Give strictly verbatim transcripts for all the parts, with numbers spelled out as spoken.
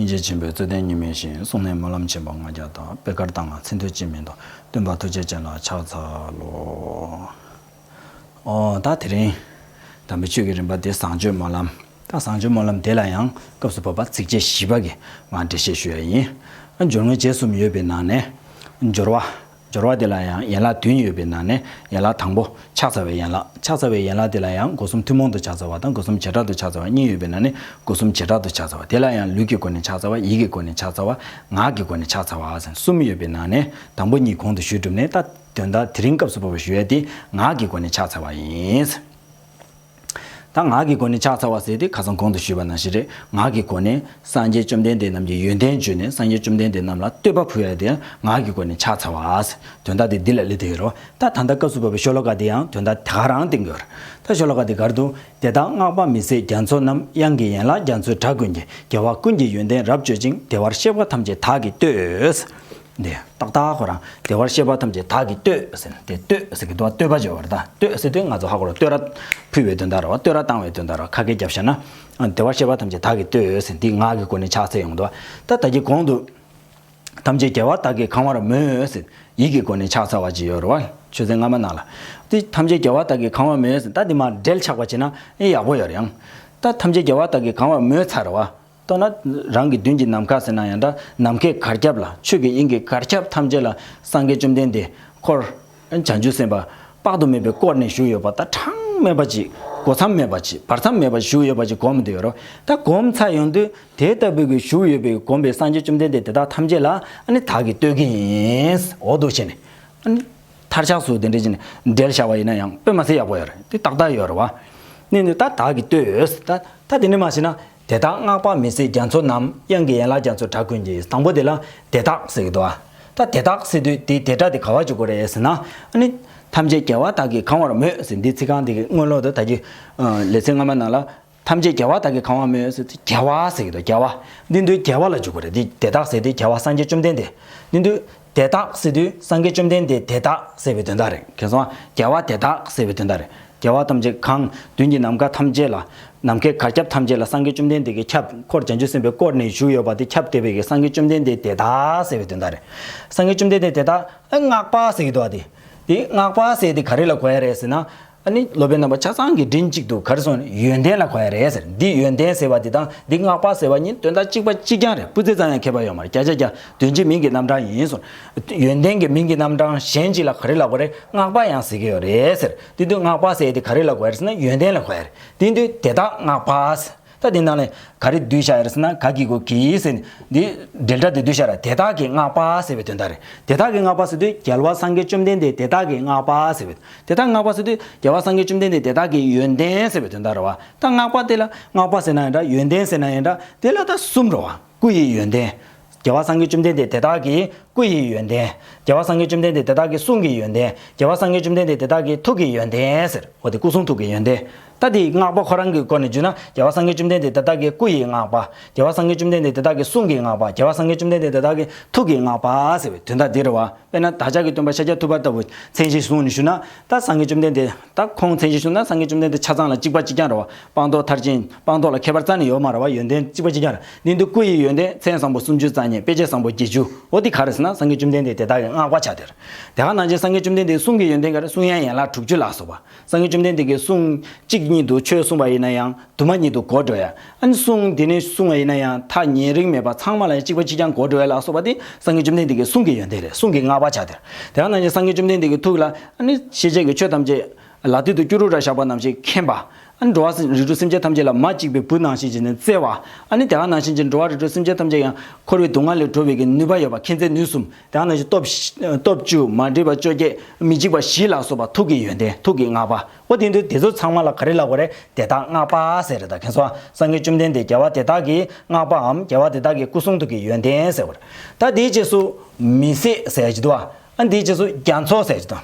རྗེ་ཆེན་པོའི་རྩོད་ལྡན་སྙིགས་མའི་ཞིང་། གསུང་ནི་སྨོན་ལམ་ཆེན་པོ་ལྔ་བརྒྱ་དང་། པད་དཀར་ལྟར་བསྔགས་མཚན་ཐོས་ཅིས་མི་འདོར། སྟོན་པ་ཐུགས་རྗེ་ཅན་ལ་ཕྱག་འཚལ་ལོ། ཨོ་ད་དེ་རིང་དམ་པའི་ཆོས་ཀྱི་རིམ་པ་དེ་བཟང་སྤྱོད་སྨོན་ལམ། ད་བཟང་སྤྱོད་སྨོན་ལམ་དེ་ལ་ཡང་སྐབས་སུ་བབ་པ་ཚིགས་བཅད་བཞི་པ་གི་ང་འགྲེལ་བཤད་ཞུ་ཡ་ཡིན། སྦྱོར་དངོས་རྗེས་གསུམ་ཡོད་པའི་ནང་ནས་སྦྱོར་བ། སྦྱོར་བ་དེ་ལ་ཡང་ཡན་ལག་བདུན་ཡོད་པའི་ནང་ནས་ཡན་ལག་དང་པོ་ཕྱག་འཚལ་བའི་ཡན་ལག་ཕྱག་འཚལ་བའི་ཡན་ལག་དེ་ལ་ཡང་སྒོ་གསུམ་ཐུན་མོང་དུ་ཕྱག་འཚལ་བ་དང་སྒོ་གསུམ་བྱེ་བྲག་ཏུ་ཕྱག་འཚལ་བ་གཉིས་ཡོད་པའི་ནང་ནས་སྒོ་གསུམ་བྱེ་བྲག་ཏུ་ཕྱག་འཚལ་བ། དེ་ལ་ཡང་ལུས་ཀྱི་སྒོ་ནས་ཕྱག་འཚལ་བ། ཡིད་ཀྱི་སྒོ་ནས་ཕྱག་འཚལ་བ། ངག་གི་སྒོ་ནས་ཕྱག་འཚལ་བ་ཟེར་གསུམ་ཡོད་པའི་ནང་ནས་དང་པོ་གཉིས་གོང་དུ་ཞུས་གྲུབ་ནས། ད་དོན་དག་དེ་རིང་སྐབས་སུ་བབ་པ་ཞུ་ཡ་དེ་ངག་གི་སྒོ་ནས་ཕྱག་འཚལ་བ་ཡིན། ད་ངག་གི་སྒོ་ནས་ཕྱག་འཚལ་བ་ཟེར་དེ་ཁ་སང་གོང་དུ་ཞུས་པ་ནང་བཞིན་རེད། ངག་གི་སྒོ་ནས་སངས་རྒྱས་བཅོམ་ལྡན་འདས་རྣམས་ཀྱི་ཡོན་ཏན་བརྗོད་ནས་སངས་རྒྱས་བཅོམ་ལྡན་འདས་རྣམས་ལ་བསྟོད་པ་ཕུལ་ཡ་དེ་ངག་གི་སྒོ་ནས་ཕྱག་འཚལ་བ་ཟེར། དོན་དག་དེ་འདི་ལ་སླེབས་བསྡད་ཡོད་རེད་བ། ད་ད་ལྟ་སྐབས་སུ་བབ་པའི་ཤོ་ལོ་ཀ་དེ་ཡང་དོན་དག་དེ་ག་རང་བསྟན་གྱི་ཡོད་རེད། ད་ཤོ་ལོ་ཀ་དེ་ག་རེ་འདུག་དེ་དག་བསྔགས་པ་མི་ཟད་རྒྱ་མཚོ་རྣམས། དབྱངས་ཀྱི་ཡན་ལག་རྒྱ་མཚོའི་སྒྲ་ཀུན་གྱིས། རྒྱལ་བ་ཀུན་གྱི་ཡོན་ཏན་རབ་བརྗོད་ཅིང་། བདེ་བར་གཤེགས་པ་ཐམས་ཅད་བདག་གིས་བསྟོད། འདི་ཏག་ཏག་ཁོ་རང་བདེ་བར་གཤེགས་པ་ཐམས་ཅད་བདག་གིས་བསྟོད་ཟེར་ནས། དེ་བསྟོད་ཟེར་གི་འདུག་བ། བསྟོད་པ་བརྗོད་པ་རེད། ད་བསྟོད་ཟེར་དུས་ང་ཚོ་ཧ་གོ་རོགས། བསྟོད་ར་ཕུལ་བའི་དོན་དག་རེད་བ། བསྟོད་ར་བཏང་བའི་དོན་དག་རེད་བ། ཁ་སྐད་རྒྱབ་བཞག་ན། བདེ་བར་གཤེགས་པ་ཐམས་ཅད་བདག་གིས་བསྟོད་ཟེར། འདི་ངག་གི་སྒོ་ནས་ཕྱག་འཚལ་ཡོང་འདུག་བ། ད་ད་གི་གོང་དུ་ཐམས་ཅད་རྒྱལ་བ་བདག་གིས་གང་བར་མོས་ཟེར་ཡིད་ཀྱི་སྒོ་ནས་ཕྱག་འཚལ་བ་ཅིག་ཡོད་རེད་བ། ཆོས་ཚན་སྔ་མ་ནང་ལ། འདི་ཐམས་ཅད་རྒྱལ་བ་བདག་གིས་གང་བར་མོས་ཟེར། ད་འདི་མར་འགྲེལ་ཆགས་པ་བྱས་ན་ཨེ་ཡག་པོ་ཡོད་རེད་ཡང་། ད་ཐམས་ཅད་རྒྱལ་བ་བདག་གིས་གང་བར་མོས་ཚར་རེད་བ། མདོར་ན་རང་གི་མདུན་གྱི་ནམ་མཁའ་ཟེར་ན་ཡང་འདྲ། ནམ་མཁའི་གར་ཁྱབ་ལ། ཆོས་ཀྱི་དབྱིངས་ཀྱི་གར་ཁྱབ་ཐམས་ཅད་ལ་སངས་རྒྱས་བཅོམ་ལྡན་འདས་འཁོར་བྱང་ཆུབ་སེམས་དཔའ་དཔག་ཏུ་མེད་པས་བསྐོར་ནས་བཞུགས་ཡོད་པ། ད་གྲངས་མེད་པ་ཅིག་སྒོ་མཚམས་མེད་པ་ཅིག་བར་མཚམས་མེད་པ་བཞུགས་ཡོད་པ་ཅིག་སྒོམ་བསྡད་ཡོད་རེད། ད་སྒོམ་ཚར་ཡོང་དུས་དེ་ལྟ་བུའི་གི་བཞུགས་ཡོད་པའི་སྒོམ་པའི་སངས་རྒྱས་བཅོམ་ལྡན་འདས་དེ་དག་ཐམས་ཅད་ལ་ཨ་ནི་བདག་གིས་བསྟོད་ཀྱི་ཡིན། འོ་འདུག་བྱས་ནས་ཨ་ནི། མཐར་ཆགས་སུ་དེ་འདྲ་ཅིག་ནས་འགྲེལ་བྱ་བ་ཡིན་ན་ཡང་དཔེ་མ་སྲིད་ཡག་པོ་ཡོད་རེད། དེ་ཏག་ཏག་ཡོད་རེད་བ། ནི་ནི་ད་བདག་གིས་བསྟོད་ཡོད། ད་ད་དེ་འདྲ་མ་བྱས་ན། དེ་དག་བསྔགས་པ་མི་ཟད་རྒྱ་མཚོ་རྣམས། དབྱངས་ཀྱི་ཡན་ལག་རྒྱ་མཚོའི་སྒྲ་ཀུན་གྱིས། དང་པོ་དེ་ལ་དེ་དག་ཟེར་གྱི་འདུག་བ། ད་དེ་དག་ཟེར་དུས་དེ་དེ་སྒྲ་དེ་ག་བ་འཇུག་དགོས་རེད་ཟེར་ན། ཨ་ནི། ཐམས་ཅད་རྒྱལ་བ་བདག་གིས་གང་བར་མོས་ཟེར་འདི་ཚིག་རྐང་དེ་གི་སྔོན་ལོགས་དུ་ད་གི། ལེ་ཚན་སྔ་མ་ནང་ལ། ཐམས་ཅད་རྒྱལ་བ་བདག་གིས་གང་བར་མོས་ཟེར་དུས་རྒྱལ་བ་ཟེར་གྱི་འདུག་རྒྱལ་བ། འདི་འདུག་རྒྱལ་བ་ལ་འཇུག་དགོས་རེད། འདི་དེ་དག་ཟེར་དུས་རྒྱལ་བ་སངས་རྒྱས་བཅོམ་ལྡན་འདས། འདི་འདུག་དེ་དག་ཟེར་དུས་སངས་རྒྱས་བཅོམ་ལྡན་འདས་དེ་དག་ཟེར་བའི་དོན་དག་རེད། མཁྱེན་སོང་ཨ། རྒྱལ་བ་དེ་དག་ཟེར་བའི་དོན་དག་རེད། རྒྱལ་བ་ཐམས་ཅད་གང་། མདུན་གྱི་ནམ་མཁའ་ཐམས་ཅད་ལ། ནམ་མཁའི་གར་ཁྱབ་ཐམས་ཅད་ལ་སངས་རྒྱས་བཅོམ་ལྡན་འདས་ཀྱིས་ཁྱབ། འཁོར་བྱང་ཆུབ་སེམས་དཔའི་བསྐོར་ནས་བཞུགས་ཡོད་པ་དེ་ཁྱབ་བསྡད་པའི་གི་སངས་རྒྱས་བཅོམ་ལྡན་འདས་དེ་དག་ཟེར་བའི་དོན་དག་རེད། སངས་རྒྱས་བཅོམ་ལྡན་འདས་དེ་དག་ཨ་བསྔགས་པ་ཟེར་གྱི་འདུག་ཨ། དེ་དེ་བསྔགས་པ་ཟེར་དེ་ག་རེ་ལ་གོ་ཡ་རེད་ཟེར་ན། ཨ་ནི་སློབ་དཔོན་རྣམ་པ་ཆ་ཚང་གིས་མགྲིན་གཅིག་ཏུ་ག་རེ་གསུངས་ནས་ཡོན་ཏན་ལ་གོ་ཡ་རེད་ཟེར། འདི་ཡོན་ཏན་ཟེར་བ་འདི་དང་འདི་བསྔགས་པ་ཟེར་བ་གཉིས་དོན་དག་གཅིག་པ་གཅིག་རྐྱང་རེད། སྤུས་ཚད་ཙམ་ཡང་ཁྱད་པར་ཡོད་མ་རེད། བརྒྱ་ཆ་བརྒྱ་དོན་སྤྱི་མིང་གི་རྣམ་གྲངས་ཡིན་གསུངས། ཡོན་ཏན་གྱི་མིང་གི་རྣམ་གྲངས་གཞན་གཅིག་ལ་ག་རེ་ལ་གོ་རེད། བསྔགས་པ་ཡང་ཟེར་གྱི་ཡོད་རེད་ཟེར། དེ་དུས་བསྔགས་པ་ཟེར་དེ་ག་རེ་ལ་གོ་ཡ་རེད་ཟེར་ན་ཡོན་ཏན་ལ་གོ་ཡ་རེད། དེ་དུས་དེ་དག་བསྔགས་པ་ཟེར། ད་དེ་ནང་ལས་ག་རེ་བསྡུས་བཞག་ཡོད་རེད་ཟེར་ན། ག་གི་གུ་གི་ཟེར་ནས་འདི་འབྲེལ་སྒྲ་དེ་བསྡུས་བཞག་ར། དེ་དག་གིས་བསྔགས་པ་ཟེར་བའི་དོན་དག་རེད། དེ་དག་གིས་བསྔགས་པ་ཟེར་དུས་རྒྱལ་བ་སངས་རྒྱས་བཅོམ་ལྡན་འདས་དེ་དག་གིས་བསྔགས་པ་ཟེར་བའི། དེ་དག་བསྔགས་པ་ཟེར་དུས་རྒྱལ་བ་སངས་རྒྱས་བཅོམ་ལྡན་འདས་དེ་དག་གི་ཡོན་ཏན་ཟེར་བའི་དོན་དག་རེད་བ། ད་བསྔགས་པ་དེ་ལ་བསྔགས་པ་ཟེར་ན་ཡང་འདྲ། ཡོན་ཏན་ཟེར་ན་ཡང་འདྲ། དེ་ལ་ད་གསུམ་རེད་བ། སྐུ་ཡི་ཡོན་ཏན། རྒྱལ་བ་སངས་རྒྱས་བཅོམ་ལྡན་འདས་དེ་དག་གི་སྐུ་ཡི་ཡོན་ཏན། རྒྱལ་བ་སངས་རྒྱས་བཅོམ་ལྡན་འདས་དེ་དག་གི་གསུང་གི་ཡོན་ཏན། རྒྱལ་བ་སངས་རྒྱས་བཅོམ་ལྡན་འདས་དེ་དག་གི་ཐུགས་ཀྱི་ཡོན་ཏན་ཟེར། འོ་དེ་སྐུ་གསུང་ཐུགས་ཀྱི་ཡོན་ཏན། ད་དེ་བསྔགས་པ་ཁོ་རང་གི་སྒོ་ནས་བརྗོད་ན། རྒྱལ་བ་སངས་རྒྱས་བཅོམ་ལྡན་འདས་དེ་དག་གི་སྐུ་ཡི་བསྔགས་པ། རྒྱལ་བ་སངས་རྒྱས་བཅོམ་ལྡན་འདས་དེ་དག་གི་གསུང་གི་བསྔགས་པ། རྒྱལ་བ་སངས་རྒྱས་བཅོམ་ལྡན་འདས་དེ་དག་གི་ཐུགས་ཀྱི་བསྔགས་པ་ཟེར་བའི་དོན་དག་འདི་རེད་བ། དཔེར་ན་བདག་ཅག་གི་སྟོན་པ་ཤཱཀྱ་ཐུབ་པ་ལྟ་བུ་མཚན་གཞི་བཟུང་ནས་ཞུ་ན། ད་སངས་རྒྱས་བཅོམ་ལྡན་འདས་ད་ཁོང་མཚན་གཞི་བཟུང་ན་སངས་རྒྱས་བཅོམ་ལྡན་འདས་ཆ་ཚང་ལ་གཅིག་པ་གཅིག་རྐྱང་རེད་བ། སྤངས་རྟོགས་མཐར་ཕྱིན་སྤངས་རྟོགས་ལ་ཁྱད་པར་རྩ་ནས་ཡོད་མ་རེད་བ། ཡོན་ཏན་གཅིག་པ་གཅིག་རྐྱང་རེད། འདི་འདི་སྐུ་ཡི་ཡོན་ཏན་མཚན་བཟང་པོ་སུམ་ཅུ་རྩ་གཉིས། དཔེ་བྱད་བཟང་པོ་བརྒྱད་ཅུ། འོ་འདི་ག་རེ་ཟེར་ན་སངས་རྒྱས་བཅོམ་ལྡན་འདས་དེ་དག་གི་བསྔགས་པ་ཆགས་དེར། དེ་ག་ནང་བཞིན་སངས་རྒྱས་བཅོམ་ལྡན་འདས་གསུང་གི་ཡོན་ཏན་ག་རེ། གསུང་དབྱངས་ཡན་ལག་དྲུག་ཅུ་ལ་སོགས་པ། སངས་རྒྱས་བཅོམ་ལྡན་འདས་ཀྱིས་གསུང་གཅིག་ཉིད་དུ་ཆོས་གསུངས་པ་ཡིན་ན་ཡང་དུ་མ་ཉིད་དུ་གོ་འགྲོ་ཡ། ཨ་ནི་གསུང་དེ་ནས་གསུང་བ་ཡིན་ན་ཡང་ཐག་ཉེ་རིང་མེད་པ་ཚང་མ་ལ་ཡང་གཅིག་པ་གཅིག་རྐྱང་གོ་འགྲོ་ཡ་ལ་སོགས་པ་དེ་སངས་རྒྱས་བཅོམ་ལྡན་འདས་ཀྱི་གསུང་གི་ཡོན་ཏན་རེད། གསུང་གི་བསྔགས་པ་ཆགས་དེར། དེ་ག་ནང་བཞིན་སངས་རྒྱས་བཅོམ་ལྡན་འདས་ཀྱི་ཐུགས་ལ་ཨ་ནི་ཤེས་བྱའི་གི་ཆོས་ཐམས་ཅད་ལག་མཐིལ་དུ་སྐྱུ་རུ་ར་བཞག་པ་ནང་བཞིན་མཁྱེན་པ། ཨ་ནི་འགྲོ་བ་རིགས་དྲུག་སེམས་ཅན་ཐམས་ཅད་ལ་མ་གཅིག་པའི་བུ་ནང་བཞིན་བྱས་ནས་བརྩེ་བ། ཨ་ནི་དེ་ག་ནང་བཞིན་གྱི་འགྲོ་བ་རིགས་དྲུག་སེམས་ཅན་ཐམས་ཅད་ཡང་འཁོར་བའི་སྡུག་བསྔལ་ལས་སྒྲོལ་བའི་གི་ནུས་པ་ཡོད་པ། མཁྱེན་བརྩེ་ནུས་གསུམ། དེ་ག་ནང་བཞིན་སྟོབས་བཞི། སྟོབས་བཅུ། མ་འདྲེས་པ་བཅོ་བརྒྱད། མི་འཇིགས་པ་བཞི་ལ་སོགས་པ་ཐུགས་ཀྱི་ཡོན་ཏན། ཐུགས་ཀྱི་བསྔགས་པ། འོ་དེ་འདུག་དེ་ཚོ་ཚང་མ་ལ་ག་རེ་ལབ་དགོས་རེད། དེ་དག་བསྔགས་པ་ཟེར་རེད། ད་མཁྱེན་སོང་ཨ། སངས་རྒྱས་བཅོམ་ལྡན་འདས་རྒྱལ་བ་དེ་དག་གི་བསྔགས་པའམ་རྒྱལ་བ་དེ་དག་གི་སྐུ་གསུང་ཐུགས་ཀྱི་ཡོན་ཏན་ཟེར་བ་རེད། ད་དེའི་རྗེས་སུ་མི་ཟད་ཟེར་ཡ་ཅིག་འདུག་ཨ། ཨ་འདིའི་རྗེས་སུ་རྒྱ་མཚོ་ཟེར་ཡ་ཅིག་འདུག་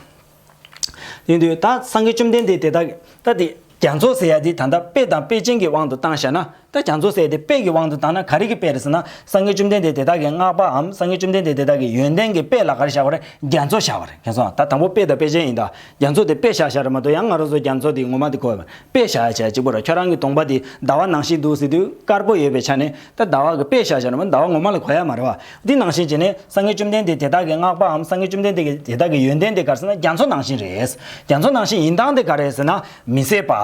དེ་འདུག་ད་སངས་རྒྱས་བཅོམ་ལྡན་འདས་དེ་དག་གི་ད་དེ་རྒྱ་མཚོ་ཟེར་ཡ་དེ་ད་ལྟ་དཔེ་དང་དཔེ་ཅན་གྱི་དབང་དུ་བཏང་བཞག་ན། ད་རྒྱ་མཚོ་ཟེར་དེ་དཔེ་གི་དབང་དུ་བཏང་ན་ག་རེ་གི་དཔེ་རེད་ཟེར་ན། སངས་རྒྱས་བཅོམ་ལྡན་འདས་དེ་དག་གི་བསྔགས་པའམ་སངས་རྒྱས་བཅོམ་ལྡན་འདས་དེ་དག་གི་ཡོན་ཏན་གྱི་དཔེ་ལ་ག་རེ་བཞག་པ་རེད། རྒྱ་མཚོ་བཞག་པ་རེད། མཁྱེན་སོང་། ད་དང་པོ་དཔེ་དང་དཔེ་ཅན་ཡིན་ད། རྒྱ་མཚོ་དེ་དཔེ་བཞག་བཞག་རེད་མ་གཏོགས། ཡང་ང་རང་ཚོ་རྒྱ་མཚོ་དེ་ངོ་མ་དེ་གོ་ཡོད་མ་རེད། དཔེ་བཞག་ཡ་བྱས་གཅིག་པོ་རེད། ཁྱོད་རང་གི་གདོང་པ་དེ་ཟླ་བ་ནང་བཞིན་འདུག་ཟེར་དུས་དཀར་པོ་ཡོད་པའི་ཆ་ནས་ད་ཟླ་བ་གི་དཔེ་བཞག་བཞག་རེད་མ། ཟླ་བ་ངོ་མ་ལ་གོ་ཡ་མ་རེད་བ། དེ་ནང་བཞིན་བྱས་ནས་སངས་རྒྱས་བཅོམ་ལྡན་འདས་དེ་དག་གི་བསྔགས་པའམ་སངས་རྒྱས་བཅོམ་ལྡན་འདས་ཀྱི་དེ་དག་གི་ཡོན་ཏན་དེ་ག་རེ་ཟེར་ན་རྒྱ་མཚོ་ནང་བཞིན་རེད། རྒྱ་མཚོ་ནང་བཞིན་ཡིན་སྟངས་དེ་ག་རེ་ཟེར་ན་མི་ཟད་པ།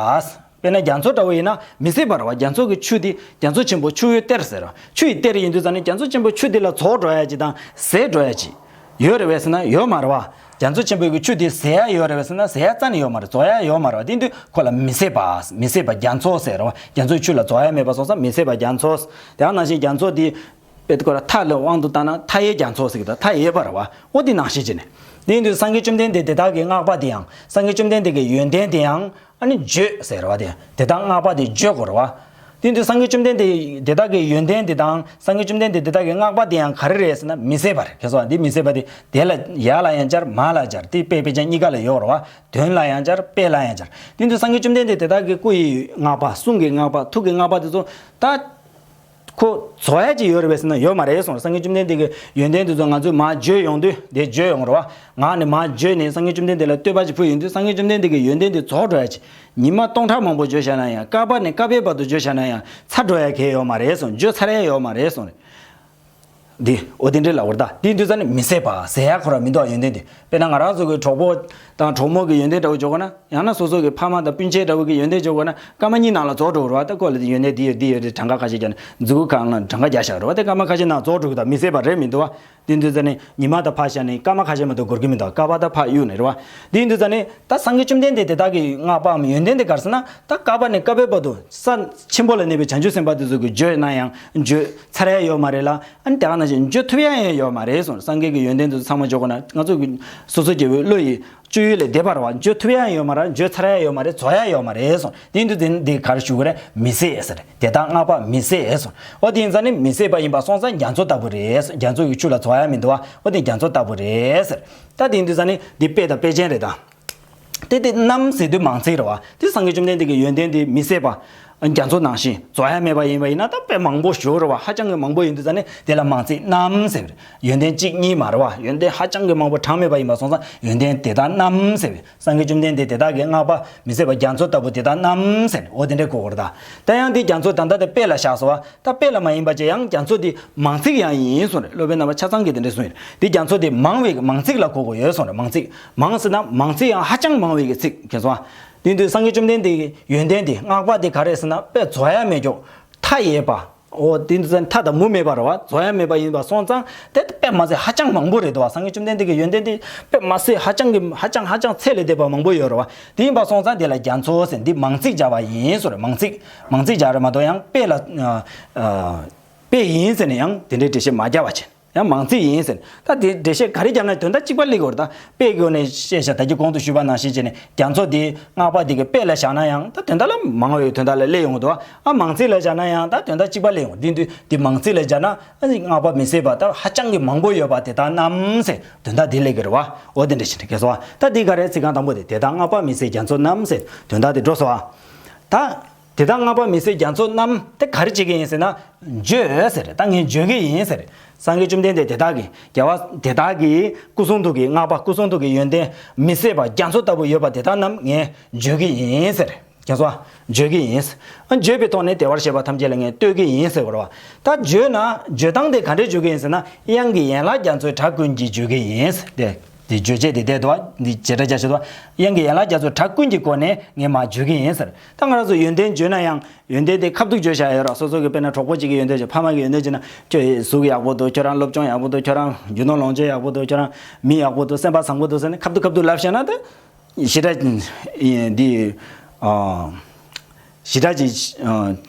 དཔེར་ན་རྒྱ་མཚོ་འདྲ་བོ་ཡིན་ན་མི་ཟད་པ་རེད་བ། རྒྱ་མཚོ་གི་ཆུ་དེ་རྒྱ་མཚོ་ཆེན་པོ་ཆུ་ཡི་གཏེར་ཟེར་བ། ཆུ་ཡི་གཏེར་ཡིན་དུས་ཙང་ནས་རྒྱ་མཚོ་ཆེན་པོའི་ཆུ་དེ་ལ་རྫོགས་འགྲོ་ཡ་ཅིག་དང་ཟད་འགྲོ་ཡ་ཅིག་ཡོད་རེད་བས་ཟེར་ན་ཡོད་མ་རེད་བ། རྒྱ་མཚོ་ཆེན་པོའི་གི་ཆུ་དེ་ཟད་ཡ་ཡོད་རེད་བས་ཟེར་ན་ཟད་ཡ་རྩ་ནས་ཡོད་མ་རེད། རྫོགས་ཡ་ཡོད་མ་རེད་བ། དེ་དུས་ཁོ་ལ་མི་ཟད་པ། མི་ཟད་པ་རྒྱ་མཚོ་ཟེར་རེད་བ། རྒྱ་མཚོའི་ཆུ་ལ་རྫོགས་ཡ་མེད་པ་སོང་ཙང་མི་ཟད་པ་རྒྱ་མཚོ། དེ་ནང་བཞིན་རྒྱ་མཚོ་དེ་དཔེ་ཁོ་ལ་མཐའ་ལ་དབང་དུ་བཏང་ན་མཐའ་ཡས་རྒྱ་མཚོ་ཟེར་གི་འདུག་མཐའ་ཡས་པ་རེད་བ། འོ་དེ་ནང་བཞིན་བྱས་ནས། དེ་ཡིན་དུས་སངས་རྒྱས་བཅོམ་ལྡན་འདས་དེ་དག་གི་བསྔགས་པ་དེ་ཡང་། སངས་རྒྱས་བཅོམ་ལྡན་འདས་ཀྱི་ཡོན་ཏན་དེ་ཡང་། ཨ་ནི་བརྗོད་ཟེར་བ་དེ། དེ་དག་བསྔགས་པ་དེ་བརྗོད་དགོས་རེད་བ། དེ་ཡིན་དུས་སངས་རྒྱས་བཅོམ་ལྡན་འདས་དེ་དག་གི་ཡོན་ཏན་དེ་དང་སངས་རྒྱས་བཅོམ་ལྡན་འདས་དེ་དག་གི་བསྔགས་པ་དེ་ཡང་ག་རེ་རེད་ཟེར་ན་མི་ཟད་པ་རེད། མཁྱེན་སོང་། འདི་མི་ཟད་པ་དེ་དེ་ལ་ཡར་ལ་ཡང་སྦྱར་མར་ལ་སྦྱར། དེ་དཔེ་དཔེ་ཅན་གཉིས་ཀ་ལ་ཡོད་རེད་བ། དོན་ལ་ཡང་སྦྱར། དཔེ་ལ་ཡང་སྦྱར། དེ་ཡིན་དུས་སངས་རྒྱས་བཅོམ་ལྡན་འདས་དེ་དག་གི་སྐུ་ཡི་བསྔགས་པ། གསུང་གི་བསྔགས་པ། ཐུགས་ཀྱི་བསྔགས་པ་དེ་ཚོ་ད། ཁོ་རྫོགས་ཡ་ཅིག་ཡོད་རེད་བས་ཟེར་ན་ཡོད་མ་རེད་གསུངས། སངས་རྒྱས་བཅོམ་ལྡན་འདས་ཀྱི་ཡོན་ཏན་དེ་ཚོ་ང་ཚོས་མར་བརྗོད་ཡོང་དུས་དེ་བརྗོད་ཡོང་རེད་བ། ངག་ནས་མར་བརྗོད་ནས་སངས་རྒྱས་བཅོམ་ལྡན་འདས་ལ་བསྟོད་པ་ཅིག་ཕུལ་ཡོང་དུས་སངས་རྒྱས་བཅོམ་ལྡན་འདས་ཀྱི་ཡོན་ཏན་དེ་རྫོགས་འགྲོ་ཡ་ཅིག་ཉི་མ་སྟོང་ཕྲག་མང་པོ་བརྗོད་བཞག་ན་ཡང་། བསྐལ་པ་ནས་བསྐལ་པའི་བར་དུ་བརྗོད་བཞག་ན་ཡང་ཚར་འགྲོ་ཡ་གང་ཡང་ཡོད་མ་རེད་གསུངས། བརྗོད་ཚར་ཡ་ཡོད་མ་རེད་གསུངས་རེད། འདི་འོ་དེ་འདྲའི་ལབ་པ་རེད་ད། དེ་ཡིན་དུས་ཙང་ནས་མི་ཟད་པ། ཟད་ཡ་ཁོ་རང་མི་འདུག་ཡོན་ཏན་དེ། དཔེར་ན་ང་རང་ཚོ་གི་གྲོགས་པོ་དང་གྲོགས་མོ་གི་ཡོན་ཏན་འདྲ་བོ་འཇོག་དགོས་ན། ཡང་ན་སོ་སོ་གི་ཕ་མ་དང་སྤུན་མཆེད་འདྲ་བོ་གི་ཡོན་ཏན་འཇོག་དགོས་ན་སྐར་མ་གཉིས་ནང་ལ་རྫོགས་འགྲོ་གི་རེད་བ། ད་ཁོ་ལ་དེ་ཡོན་ཏན་འདི་ཡོད་འདི་ཡོད་དེ་གྲངས་ཀ་ཁ་ཤས་བརྒྱབ་ནས་མཛུབ་གུ་ཁ་ནང་གྲངས་ཀ་བརྒྱབ་བཞག་རེད་བ། དེ་སྐར་མ་ཁ་ཤས་ནང་རྫོགས་འགྲོ་གི། ད་མི་ཟད་པ་རེད་མི་འདུག་བ། དེ་ཡིན་དུས་ཙང་ནས་ཉི་མ་དང་ཕར་བཞག་ནས་སྐར་མ་ཁ་ཤས་མ་གཏོགས་འགོར་གི་མི་འདུག་བསྐལ་པ་དང་ཕར་གཡུག་ནས་རེད་བ། དེ་ཡིན་དུས་ཙང་ནས་ད་སངས་རྒྱས་བཅོམ་ལྡན་འདས་དེ་དག་གི་བསྔགས་པའམ་ཡོན་ཏན་དེ་ག་རེ་ཟེར་ན། ད་བསྐལ་པ་ནས་བསྐལ་པའི་བར་དུ་ས་ཆེན་པོ་ལ་གནས་པའི་བྱང་ཆུབ་སེམས་དཔའ་དེ་ཚོ་གི་བརྗོད་ན་ཡང་བརྗོད་ཚར་ཡ་ཡོད་མ་རེད་ལ། ཨ་ནི་དེ་ག་ནང་བཞིན་བརྗོད་ཐུབ་ཡ་ཡང་ཡོད་མ་རེད་གསུངས། སངས་རྒྱས་ཀྱི་ཡོན་ཏན་དེ་ཚོ་ཚང་མ་འཇོག་དགོས་ན་ང་ཚོ་གི་སོ་སོ་སྐྱེ་བོའི་བློ་ཡི་སྤྱོད་ཡུལ་ལས་འདས་པ་རེད་བ། བརྗོད་ཐུབ་ཡ་ཡང་ཡོད་མ་རེད། བརྗོད་ཚར་ཡ་ཡོད་མ་རེད། རྫོགས་ཡ་ཡོད་མ་རེད་གསུངས། དེ་ཡིན་དུས་དེ་འདི་ག་རེ་ཞུ་དགོས་རེད། མི་ཟད་ཟེར། དེ་དག་བསྔགས་པ་མི་ཟད་གསུངས། འོ་དེ་ཡིན་ཙང་ནི་མི་ཟད་པ་ཡིན་པ་སོང་ཙང་རྒྱ་མཚོ་ལྟ་བུ་རེད། རྒྱ་མཚོ་གི་ཆུ་ལ་རྫོགས་ཡ་མི་འདུག་བ། འོ་དེ་རྒྱ་མཚོ་ལྟ་བུ་རེད་ཟེར། ད་དེ་ཡིན་དུས་ཙང་ནི་འདི་དཔེ་དང་དཔེ་ཅན་རེད་ད། དེ་དེ་རྣམས་ཟེར་དུས་མང་ཚིག་རེད་བ། དེ་སངས་རྒྱས་བཅོམ་ལྡན་འདས་ཀྱི་ཡོན་ཏན་དེ་མི་ཟད་པ། རྒྱ་མཚོ་ནང་བཞིན་རྫོགས་ཡ་མེད་པ་ཡིན་པ་ཡིན་ན་ད་དཔེ་མང་པོ་ཞིག་རེད་བ། ཧ་ཅང་གི་མང་པོ་ཡིན་དུས་ཙང་ནས་དེ་ལ་མང་ཚིག་རྣམས་ཟེར་བ་རེད། ཡོན་ཏན་གཅིག་གཉིས་མ་རེད་བ། ཡོན་ཏན་ཧ་ཅང་གི་མང་པོ་གྲངས་མེད་པ་ཡིན་པ་སོང་ཙང་ཡོན་ཏན་དེ་དག་རྣམས་ཟེར་བ་རེད། སངས་རྒྱས་བཅོམ་ལྡན་འདས་དེ་དག་གི་བསྔགས་པ་མི་ཟད་པ་རྒྱ་མཚོ་ལྟ་བུ་དེ་དག་རྣམས་ཟེར་ནས་འོ་དེ་འདྲའི་གོ་དགོས་རེད་ད། ད་ཡང་དེ་རྒྱ་མཚོ་ད་ལྟ་དེ་དཔེ་ལ་བཞག་སོང་བ། ད་དཔེ་ལ་མ་ཡིན་པ་ཅིག་ཡང་རྒྱ་མཚོ་འདི་མང་ཚིག་ཡང་ཡིན་གསུངས་རེད། སློབ་དཔོན་རྣམ་པ་ཆ་ཚང་གིས་དེ་འདྲ་གསུངས་ཡོད། འདི་རྒྱ་མཚོ་འདི་མང་བའི་མང་ཚིག་ལ་གོ་དགོས་ཡོད་གསུངས་རེད། མང་ཚིག་མང་ཟེར་ན་མང་ཚིག་ཡང་ཧ་ཅང་མང་བའི་གི་ཚིག་གལ་སོང་ཨ། དེ་དུས་སངས་རྒྱས་བཅོམ་ལྡན་འདས་ཀྱི་ཡོན་ཏན་འདི་བསྔགས་པ་འདི་ག་རེ་ཟེར་ན་དཔེ་རྫོགས་ཡ་མེད་ཀྱོག་མཐའ་ཡས་པ། འོ་དེ་དུས་མཐའ་དང་མུ་མེད་པ་རེད་བ། རྫོགས་ཡ་མེད་པ་ཡིན་པ་སོང་ཙང་དེ་དཔེ་མ་ཟད་ཧ་ཅང་མང་པོ་རེད་དོ། སངས་རྒྱས་བཅོམ་ལྡན་འདས་ཀྱི་ཡོན་ཏན་འདི་དཔེ་མ་ཟད་ཧ་ཅང་གི་ཧ་ཅང་ཧ་ཅང་ཚད་ལས་འདས་པ་མང་པོ་ཡོད་རེད་བ། དེ་ཡིན་པ་སོང་ཙང་དེ་ལ་རྒྱ་མཚོ་ཟེར་འདི་མང་ཚིག་སྦྱར་བ་ཡིན་གསུངས་རེད། མང་ཚིག་མང་ཚིག་སྦྱར་རེད་མ་གཏོགས་ཡང་དཔེ་ལ་ཨ། ཨ། དཔེ་ཡིན་ཟེར་ནས་ཡང་དེ་འདྲའི་འགྲེལ་བཤད་མ་རྒྱག་པ་བྱས། ཡང་མང་ཚིག་ཡིན་ཟེར་ནས་ད་དེ་འགྲེལ་བཤད་ག་རེ་བརྒྱབ་ན་དོན་དག་གཅིག་པ་སླེབས་ཀྱི་ཡོད་རེད། ད་དཔེ་སྒོ་ནས་བཤད་བཞག་ད་གིན་གོང་དུ་ཞུས་པ་ནང་བཞིན་བྱས་ནས་རྒྱ་མཚོ་དེ་བསྔགས་པ་དེ་གི་དཔེ་ལ་བཞག་ན་ཡང་ད་དོན་དག་ལ་མང་བའི་དོན་དག་ལ་སླེབས་ཡོང་གི་འདུག་ཨ་མང་ཚིག་ལ་བཞག་ན་ཡང་ད་དོན་དག་གཅིག་པ་སླེབས་ཡོང་། དེ་དུས་དེ་མང་ཚིག་ལ་བཞག་ན་བསྔགས་པ་མི་ཟད་པ་ད་ཧ་ཅང་གི་མང་པོ་ཡོད་པ་དེ་དག་རྣམས་ཟེར་དོན་དག་དེ་སླེབས་ཀྱི་རེད་བ། འོ་དེ་འདྲ་བྱས་ནས་གལ་སོང་བ། ད་དེ་ག་རེ་ཚིག་རྐང་དང་པོ་དེ་དེ་དག་བསྔགས་པ་མི་ཟད་རྒྱ་མཚོ་རྣམས་ཟེར་དོན་དག་དེ་འགྲོ་སོང་བ། ད། དེ་དག་བསྔགས་པ་མི་ཟད་རྒྱ་མཚོ་རྣམས་དེ་ག་རེ་བྱེད་ཀྱི་ཡིན་ཟེར་ན། བརྗོད་ཟེར། ད་ངས་བརྗོད་ཀྱི་ཡིན་ཟེར། སངས་རྒྱས་བཅོམ་ལྡན་འདས་དེ་དག་གི་རྒྱལ་བ་དེ་དག་གི་སྐུ་གསུང་ཐུགས་ཀྱི་བསྔགས་པ་སྐུ་གསུང་ཐུགས་ཀྱི་ཡོན་ཏན་མི་ཟད་པ་རྒྱ་མཚོ་ལྟ་བུ་ཡོད་པ་དེ་དག་རྣམས་ངས་བརྗོད་ཀྱི་ཡིན་ཟེར། རྒྱ་མཚོ་བརྗོད་ཀྱི་ཡིན། ཨ་བརྗོད་པའི་ཐོག་ནས་བདེ་བར་གཤེགས་པ་ཐམས་ཅད་ལ་ངས་བསྟོད་ཀྱི་ཡིན་ཟེར་བ་རེད་བ། ད་བརྗོད་ན་བརྗོད་སྟངས་དེ་ག་འདྲས་བརྗོད་ཀྱི་ཡིན་ཟེར་ན། དབྱངས་ཀྱི་ཡན་ལག་རྒྱ་མཚོའི་སྒྲ་ཀུན་གྱིས་བརྗོད་ཀྱི་ཡིན་ཟེར། དེ། དེ་བརྗོད་བྱེད་དེ་བསྡད་འདུག་བ། འདི་བྱེད་སྒྲ་རྒྱ་ཆེ་དོ། དབྱངས་ཀྱི་ཡན་ལག་རྒྱ་མཚོའི་སྒྲ་ཀུན་གྱི་སྒོ་ནས་ངས་མར་བརྗོད་ཀྱི་ཡིན་ཟེར། ད་ང་རང་ཚོ་ཡོན་ཏན་བརྗོད་ན་ཡང་ཡོན་ཏན་དེ་ཁ་ཐུག་བརྗོད་བྱ་ཡོད་ར། སོ་སོ་གི་དཔེར་ན་གྲོགས་པོ་གཅིག་གི་ཡོན་ཏན་བརྗོད། ཕ་མ་གི་ཡོན་ཏན་བརྗོད་ན་ཁྱོད་གཟུགས་ཡག་པོ་འདུག་ཁྱོད་རང་སློབ་སྦྱོང་ཡག་པོ་འདུག་ཁྱོད་རང་རྒྱུ་ནོར་ལོངས་སྤྱོད་ཡག་པོ་འདུག་ཁྱོད་རང་མི་ཡག་པོ་འདུག་སེམས་པ་བཟང་པོ་འདུག་ཟེར་ནས་ཁ་ཐུག་ཁ་ཐུག་ལབ་བྱས་ན་དེ་ཞེ་དྲག་འདི་ཞེ་དྲག་ཅིག་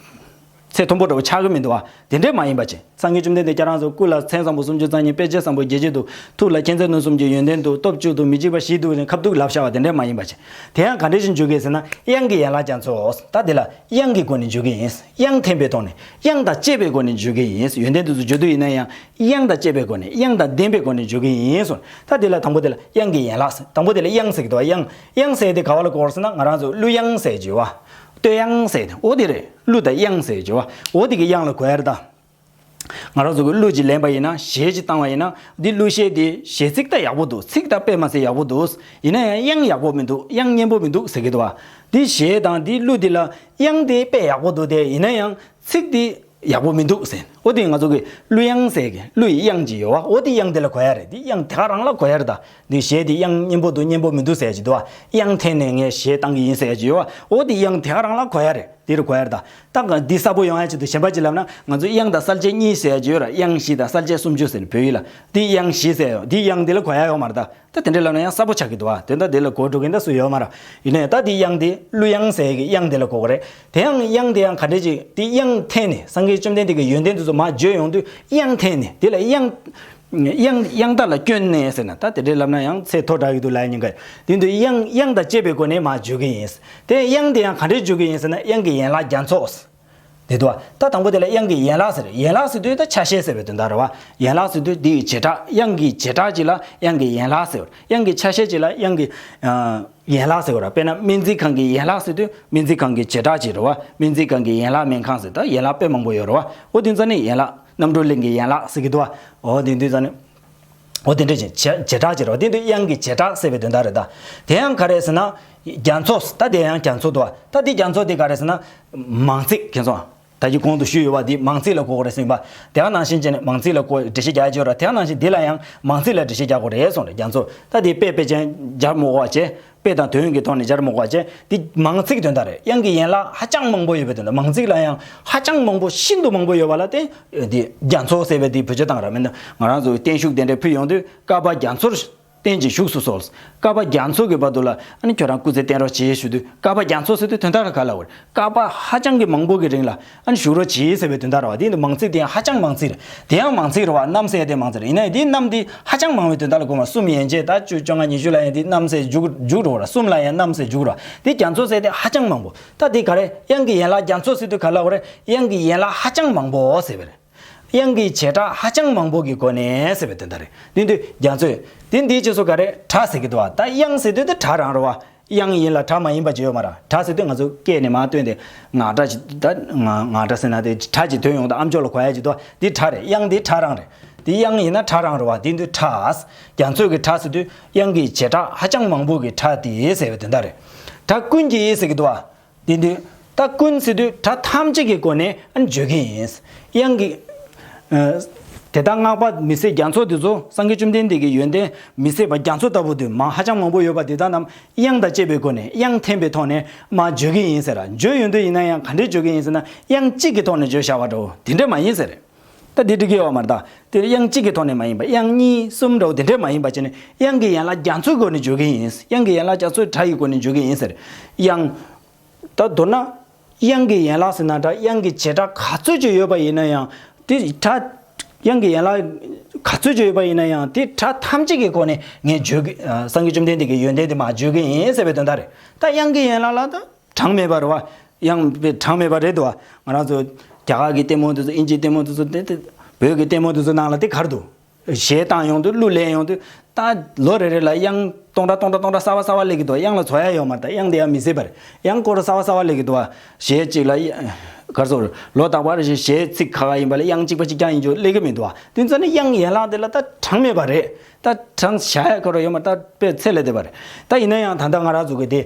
ཚད་མཐོན་པོ་འདྲ་བོ་ཆགས་ཀྱི་མི་འདུག་བ། དེ་འདྲས་མ་ཡིན་པ་བྱས། སངས་རྒྱས་བཅོམ་ལྡན་འདས་ཁྱེད་རང་ཚོ་སྐུ་ལ་མཚན་བཟང་པོ་སུམ་ཅུ་རྩ་གཉིས། དཔེ་བྱད་བཟང་པོ་བརྒྱད་ཅུ་འདུག་ཐུགས་ལ་མཁྱེན་བརྩེ་ནུས་གསུམ་གྱི་ཡོན་ཏན་འདུག་སྟོབས་བཅུ་འདུག་མི་འཇིགས་པ་བཞི་འདུག་ཟེར་ནས་ཁ་ཐུག་ལབ་བཞག་པ་དེ་འདྲས་མ་ཡིན་པ་བྱས། དེ་ཡང་ག་འདྲས་ཞིག་འཇུག་གི་ཟེར་ན། དབྱངས་ཀྱི་ཡན་ལག་རྒྱ་མཚོ། ད་དེ་ལ་དབྱངས་ཀྱི་སྒོ་ནས་འཇུག་གི་ཡིན། དབྱངས་འཐེན་པའི་ཐོག་ནས། དབྱངས་དང་བཅས་པའི་སྒོ་ནས་འཇུག་གི་ཡིན། ཡོན་ཏན་དེ་ཚོ་བརྗོད་དུས་ཡིན་ན་ཡང་། དབྱངས་དང་བཅས་པའི་སྒོ་ནས། དབྱངས་དང་ལྡན་པའི་སྒོ་ནས་འཇུག་གི་ཡིན་གསུངས། ད་དེ་ལ་དང་པོ་དེ་ལ་དབྱངས་ཀྱི་ཡན་ལག་ཟེར། དང་པོ་དེ་ལ་དབྱངས་ཟེར་གྱི་འདུག་དབྱངས། དབྱངས་ཟེར་དེ་ག་བ་ལ་གོ་དགོས་ཟེར་ན། ང་རང་ཚོ་གླུ་དབྱངས་ཟེར་གྱི་ཡོད་བ། བསྟོད་དབྱངས་ཟེར་ཏེ་འོ་དེ་རེད། གླུ་དང་དབྱངས་ཟེར་བརྗོད་པ་འོ་དེ་གི་དབྱངས་ལ་གོ་ཡ་རེད་ད། ང་རང་ཚོ་གི་གླུ་ཅིག་ལེན་པ་ཡིན་ན་གཞས་ཅིག་བཏང་བ་ཡིན་ན་འདི་གླུ་གཞས་འདི་གཞས་ཚིག་ད་ཡག་པོ་འདུག་ཚིག་ད་དཔེ་མ་སྲིད་ཡག་པོ་འདུག་ཡིན་ན་ཡང་དབྱངས་ཡག་པོ་མི་འདུག་དབྱངས་སྙན་པོ་མི་འདུག་ཟེར་གི་འདུག་བ། འདི་གཞས་དང་འདི་གླུ་འདི་ལ་དབྱངས་དེ་དཔེ་ཡག་པོ་འདུག་དེ་ཡིན་ན་ཡང་ཚིག་འདི་ཡག་པོ་མི་འདུག་ཟེར། འོ་དེ་ང་ཚོ་གི་གླུ་དབྱངས་ཟེར་གི་གླུ་ཡི་དབྱངས་ཅིག་ཡོད་བ། འོ་དེ་དབྱངས་དེ་ལ་གོ་ཡ་རེད། འདི་དབྱངས་དེ་ག་རང་ལ་གོ་ཡ་རེད་ད། འདི་གཞས་འདི་དབྱངས་སྙན་པོ་འདུག་སྙན་པོ་མི་འདུག་ཟེར་ཡ་ཅིག་འདུག་བ། དབྱངས་འཐེན་ནས་ངས་གཞས་བཏང་གི་ཡིན་ཟེར་ཡ་ཅིག་ཡོད་བ། འོ་དེ་དབྱངས་དེ་ག་རང་ལ་གོ་ཡ་རེད། འདི་རུ་གོ་ཡ་རེད་ད། ད་ག་འདི་གསལ་པོ་ཡོང་ཡ་ཆེད་དུ་གཞན་པ་ཅིག་ལབ་ན་ང་ཚོ་དབྱངས་དང་གསལ་བྱེད་གཉིས་ཟེར་ཡ་ཅིག་ཡོད་ར། དབྱངས་བཞི་དང་གསལ་བྱེད་སུམ་ཅུ་ཟེར་ནས་བོད་ཡིག་ལ་འདི་དབྱངས་བཞི་ཟེར་ཡོད། འདི་དབྱངས་འདི་ལ་གོ་ཡ་ཡོད་མ་རེད་ད། ད་དེ་འདྲ་ལབ་ན་ཡང་གསལ་པོ་ཆགས་ཀྱི་འདུག་བ། དེ་འདྲ་དེ་ལ་གོ་འགྲོ་མཁན་ད་སུ་ཡོད་མ་རེད། ཡིན་ནའི་ད་དེ་དབྱངས་དེ་གླུ་དབྱངས་ཟེར་གི་དབྱངས་དེ་ལ་གོ་གི་རེད། དེ་ཡང་དབྱངས་དེ་ཡང་ག་འདྲས་ཅིག་དེ་དབྱངས་འཐེན་ནས་སངས་རྒྱས་བཅོམ་ལྡན་འདས་ཀྱི་ཡོན་ཏན་དེ་ཚོ་མར་བརྗོད་ཡོང་དུས་དབྱངས་འཐེན་ནས་དེ་ལ་དབྱངས་དབྱངས་དབྱངས་རྟ་ལ་བསྐྱོན་ནས་ཟེར་ན་ད་དེ་འདྲས་ལབ་ན་ཡང་ཚད་མཐོ་དྲགས་ཀྱི་འདུག་ལབ་ཡ་ཉེན་ཁ་ཡོད། དེ་དུས་དབྱངས་དབྱངས་དང་བཅས་པའི་སྒོ་ནས་མར་བརྗོད་ཀྱི་ཡིན། དེ་དབྱངས་དེ་ཡང་ག་འདྲས་བརྗོད་ཀྱི་ཡིན་ཟེར་ན་དབྱངས་ཀྱི་ཡན་ལག་རྒྱ་མཚོ། དེ་འདུག་བ། ད་དང་པོ་དེ་ལ་དབྱངས་ཀྱི་ཡན་ལག་ཟེར། ཡན་ལག་ཟེར་དུས་ད་ཆ་ཤས་ཟེར་བའི་དོན་དག་རེད་བ། ཡན་ལག་ཟེར་དུས་འདི་ཡི་བྱེ་བྲག་དབྱངས་ཀྱི་བྱེ་བྲག་ཅིག་ལ་དབྱངས་ཀྱི་ཡན་ལག་ཟེར་བ། དབྱངས་ཀྱི་ཆ་ཤས་ཅིག་ལ་དབྱངས་ཀྱི་ཨ་ཡན་ལག་ཟེར་བ་རེད། དཔེར་ན་སྨན་རྩིས་ཁང་གི་ཡན་ལག་ཟེར་དུས་སྨན་རྩིས་ཁང་གི་བྱེ་བྲག་ཅིག་རེད་བ། སྨན་རྩིས་ཁང་གི་ཡན་ལག་སྨན་ཁང་ཟེར་ད་ཡན་ལག་དཔེ་མང་པོ་ཡོད་རེད་བ། འོ་དེ་ཚོ་ནི་ཡན་ལག་རྣམ་གྲོལ་གླིང་གི་ཡན་ལག་ཟེར་གི་འདུག་བ། འོ་དེ་འདུག་ཙང་ནི། འོ་དེ་འདྲ་ཅིག་བྱེ་བྱེ་བྲག་ཅིག་རེད་བ། དེ་འདུག་དབྱངས་ཀྱི་བྱེ་བྲག་ཟེར་བའི་དོན་དག་རེད་ད། དེ་ཡང་ག་རེ་ཟེར་ན། རྒྱ་མཚོ་ད་དེ་ཡང་རྒྱ་མཚོ་འདུག་བ། ད་དེ་རྒྱ་མཚོ་དེ་ག་རེ་ཟེར་ན། མང་ཚིག་ཁྱེད་ཚོ། ད་ཀྱི་གོང་དུ་ཞུས་ཡོད་པ་འདི་མང་ཚིག་ལ་གོ་དགོས་རེད་ཟེར་བ། དེ་ག་ནང་བཞིན་བྱས་ནས་མང་ཚིག་ལ་གོ་འགྲེལ་བཤད་རྒྱག་ཡ་ཅིག་ཡོད་ར། དེ་ག་ནང་བཞིན་འདི་ལ་ཡང་མང་ཚིག་ལ་འགྲེལ་བཤད་རྒྱག་དགོས་རེད་གསུངས་རེད་རྒྱ་མཚོ། ད་དེ་དཔེ་དཔེ་ཅན་སྦྱར་མི་དགོས་པ་བྱས། དཔེ་དང་དོན་གྱི་ཐོག་ནས་སྦྱར་མི་དགོས་པ་བྱས། འདི་མང་ཚིག་དོན་དག་རེད། དབྱངས་ཀྱི་ཡན་ལག་ཧ་ཅང་མང་པོ་ཡོད་པའི་དོན་དག་མང་ཚིག་ལ་ཡང་ཧ་ཅང་མང་པོ་ཤིན་ཏུ་མང་པོ་ཡོད་པ་ལ་བརྟེན། འདི་རྒྱ་མཚོ་ཟེར་བའི་འདི་བེད་སྤྱོད་བཏང་ར་མིན་ན་ང་རང་ཚོ་བརྟན་བཞུགས་དེ་འདྲའི་ཕུལ་ཡོང་དུས་བསྐལ་པ་རྒྱ་མཚོར་བརྟན་ཅིང་བཞུགས་སུ་གསོལ། བསྐལ་པ་རྒྱ་མཚོ་གི་བར་དུ་ལ་ཨ་ནི་ཁྱོད་རང་སྐུ་ཚེ་བརྟན་རོགས་བྱེད་ཞུ་དུས་བསྐལ་པ་རྒྱ་མཚོ་ཟེར་དུས་དོན་དག་ག་ག་ལ་འོར་བསྐལ་པ་ཧ་ཅང་གི་མང་པོ་གི་རིང་ལ་ཨ་ནི་བཞུགས་རོགས་བྱེད་ཟེར་བའི་དོན་དག་ར་བ། དེ་ནི་མང་ཚིག་དེ་ཡང་ཧ་ཅང་མང་ཚིག་རེད། དེ་ཡང་མང་ཚིག་རེད་བ། རྣམ་ཟེར་དེ་མང་ཚིག་རེད། ཡིན་ན་ཡང་དེ་རྣམ་དེ་ཧ་ཅང་མང་བའི་དོན་དག་ལ་གོ་མ་གསུམ་ཡན་ཆད་ད་བཅུ་བཅོ་ལྔ་ཉི་ཤུ་ལ་ཡང་དེ་རྣམ་ཟེར་འཇུག་འཇུག་རོགས་ར། གསུམ་ལ་ཡང་རྣམ་ཟེར་འཇུག་རོགས། དེ་རྒྱ་མཚོ་ཟེར་དེ་ཧ་ཅང་མང་པོ། ད་དེ་ག་རེ་དབྱངས་ཀྱི་ཡན་ལག་རྒྱ་མཚོ་ཟེར་དུས་ག་ལ་འོ་རེད། དབྱངས་ཀྱི་ཡན་ལག་ཧ་ཅང་མང་པོ་ཟེར་བ་རེད། དབྱངས་ཀྱི་བྱེ་བྲག་ཧ་ཅང་མང་པོ་གི་སྒོ་ནས་ཟེར་བའི་དོན་དག་རེད། དེ་དུས་རྒྱ་མཚོས་དེ་འདིའི་རྗེས་སུ་ག་རེ་སྒྲ་ཟེར་གི་འདུག་བ། ད་དབྱངས་ཟེར་དུས་དེ་སྒྲ་རང་རེད་བ། དབྱངས་ཡིན་ལ་སྒྲ་མ་ཡིན་པ་ཅིག་ཡོད་མ་རེད། སྒྲ་ཟེར་དུས་ང་ཚོ་སྐད་ནས་མར་བཏོན་ཏེ་ངག་སྒྲ་ཅིག་ད་ངག་ངག་སྒྲ་ཟེར་ན་དེ་སྒྲ་ཅིག་ཐོན་ཡོང་དུས་ཨམ་ཅོག་ལ་གོ་ཡ་ཅིག་འདུག་བ། འདི་སྒྲ་རེད། དབྱངས་འདི་སྒྲ་རང་རེད། འདི་དབྱངས་ཡིན་ན་སྒྲ་རང་རེད་བ། དེ་དུས་སྒྲ། རྒྱ་མཚོ་གི་སྒྲ་ཟེར་དུས་དབྱངས་ཀྱི་བྱེ་བྲག་ཧ་ཅང་མང་པོ་གི་སྒྲ་དེ་ཟེར་བའི་དོན་དག་རེད། སྒྲ་ཀུན་གྱི་ཟེར་གི་འདུག་བ། དེ་དུས་ད་ཀུན་ཟེར་དུས་སྒྲ་ཐམས་ཅད་ཀྱི་སྒོ་ནས་ཨ་ནི་བརྗོད་ཀྱི་ཡིན། དབྱངས་ཀྱི་ཨ་དེ་དག་བསྔགས་པ་མི་ཟད་རྒྱ་མཚོ་དེ་ཚོ་སངས་རྒྱས་བཅོམ་ལྡན་འདས་ཀྱི་ཡོན་ཏན་མི་ཟད་པ་རྒྱ་མཚོ་ལྟ་བུ་དུ་མ་ཧ་ཅང་མང་པོ་ཡོད་པ་དེ་དག་རྣམས་དབྱངས་དང་བཅས་པའི་སྒོ་ནས་དབྱངས་འཐེན་པའི་ཐོག་ནས་མར་བརྗོད་ཀྱི་ཡིན་ཟེར། བརྗོད་ཡོང་དུས་ཡིན་ན་ཡང་ག་འདྲས་བརྗོད་ཀྱི་ཡིན་ཟེར་ན་དབྱངས་གཅིག་གི་ཐོག་ནས་བརྗོད་བཞག་པ་འདྲ་བོ་དེ་འདྲས་མ་ཡིན་ཟེར། ད་དེ་འགྲིག་གི་ཡོད་མ་རེད་ད། དེ་དབྱངས་གཅིག་གི་ཐོག་ནས་མ་ཡིན་པ་དབྱངས་གཉིས་གསུམ་འདྲ་བོ་དེ་འདྲས་མ་ཡིན་པ་བྱས་ནས་དབྱངས་ཀྱི་ཡན་ལག་རྒྱ་མཚོའི་སྒོ་ནས་བརྗོད་ཀྱི་ཡིན། དབྱངས་ཀྱི་ཡན་ལག་རྒྱ་མཚོའི་སྒྲ་ཡི་སྒོ་ནས་བརྗོད་ཀྱི་ཡིན་ཟེར། དབྱངས། ད་མདོར་ན། དབྱངས་ཀྱི་ཡན་ལག་ཟེར་ན་འདྲ་དབྱངས་ཀྱི་བྱེ་བྲག་ག་ཚོད་ཅིག་ཡོད་པ་ཡིན་ན་ཡང་དེ་སྒྲ། དབྱངས་ཀྱི་ཡན་ལག་ག་ཚོད་ཅིག་ཡོད་པ་ཡིན་ན་ཡང་དེ་སྒྲ་ཐམས་ཅད་ཀྱི་སྒོ་ནས་ངས་བརྗོད་ཀྱི་སངས་རྒྱས་བཅོམ་ལྡན་འདས་ཀྱི་ཡོན་ཏན་དེ་མར་བརྗོད་ཀྱི་ཡིན་ཟེར་བའི་དོན་དག་རེད། ད་དབྱངས་ཀྱི་ཡན་ལག་ལ་ད་གྲངས་མེད་པ་རེད་བ། དབྱངས་པའི་གྲངས་མེད་པ་རེད་འདུག་བ། ང་རང་ཚོ་རྒྱ་གར་གྱི་ལྟད་མོ་དེ་ཚོ་དབྱིན་ཇིའི་ལྟད་མོ་དེ་ཚོ་དེ་དེ་བོད་ཀྱི་ལྟད་མོ་དེ་ཚོ་ནང་ལ་དེ་ག་རེ་འདུག་གཞས་བཏང་ཡོང་དུས་གླུ་ལེན་ཡོང་དུས་ད་ལོ་རེ་རེ་ལ་དབྱངས་སྟོང་ཕྲག་སྟོང་ཕྲག་སྟོང་ཕྲག་གསར་པ་གསར་པ་སླེབས་ཀྱི་འདུག་དབྱངས་ལ་འཚོ་ཡ་ཡོད་མ་རེད། ད་དབྱངས་དེ་ཡང་མི་སྲིད་པ་རེད། དབྱངས་སྐོར་གསར་པ་གསར་པ་སླེབས་ཀྱི་འདུག་བ། གཞས་གཅིག་ལ་ག་རེ་ཟེར་ལོ་རྟག་པར་གཞས་གཅིག་ཁ་ཁ་ཡིན་པ་ལ་དབྱངས་གཅིག་པ་གཅིག་རྐྱང་ཡིན་ཆོག་སླེབས་ཀྱི་མི་འདུག་བ། དེ་ཚོ་ནི་དབྱངས་ཡན་ལག་དེ་ལ་ད་གྲངས་མེད་པ་རེད། ད་གྲངས་བཞག་ཡ་ག་རེ་ཡོད་མ་རེད། ད་དཔེ་ཚད་ལས་འདས་པ་རེད། ད་ཡིན་ན་ཡང་ད་ལྟ་ང་རང་ཚོ་གི་དེ།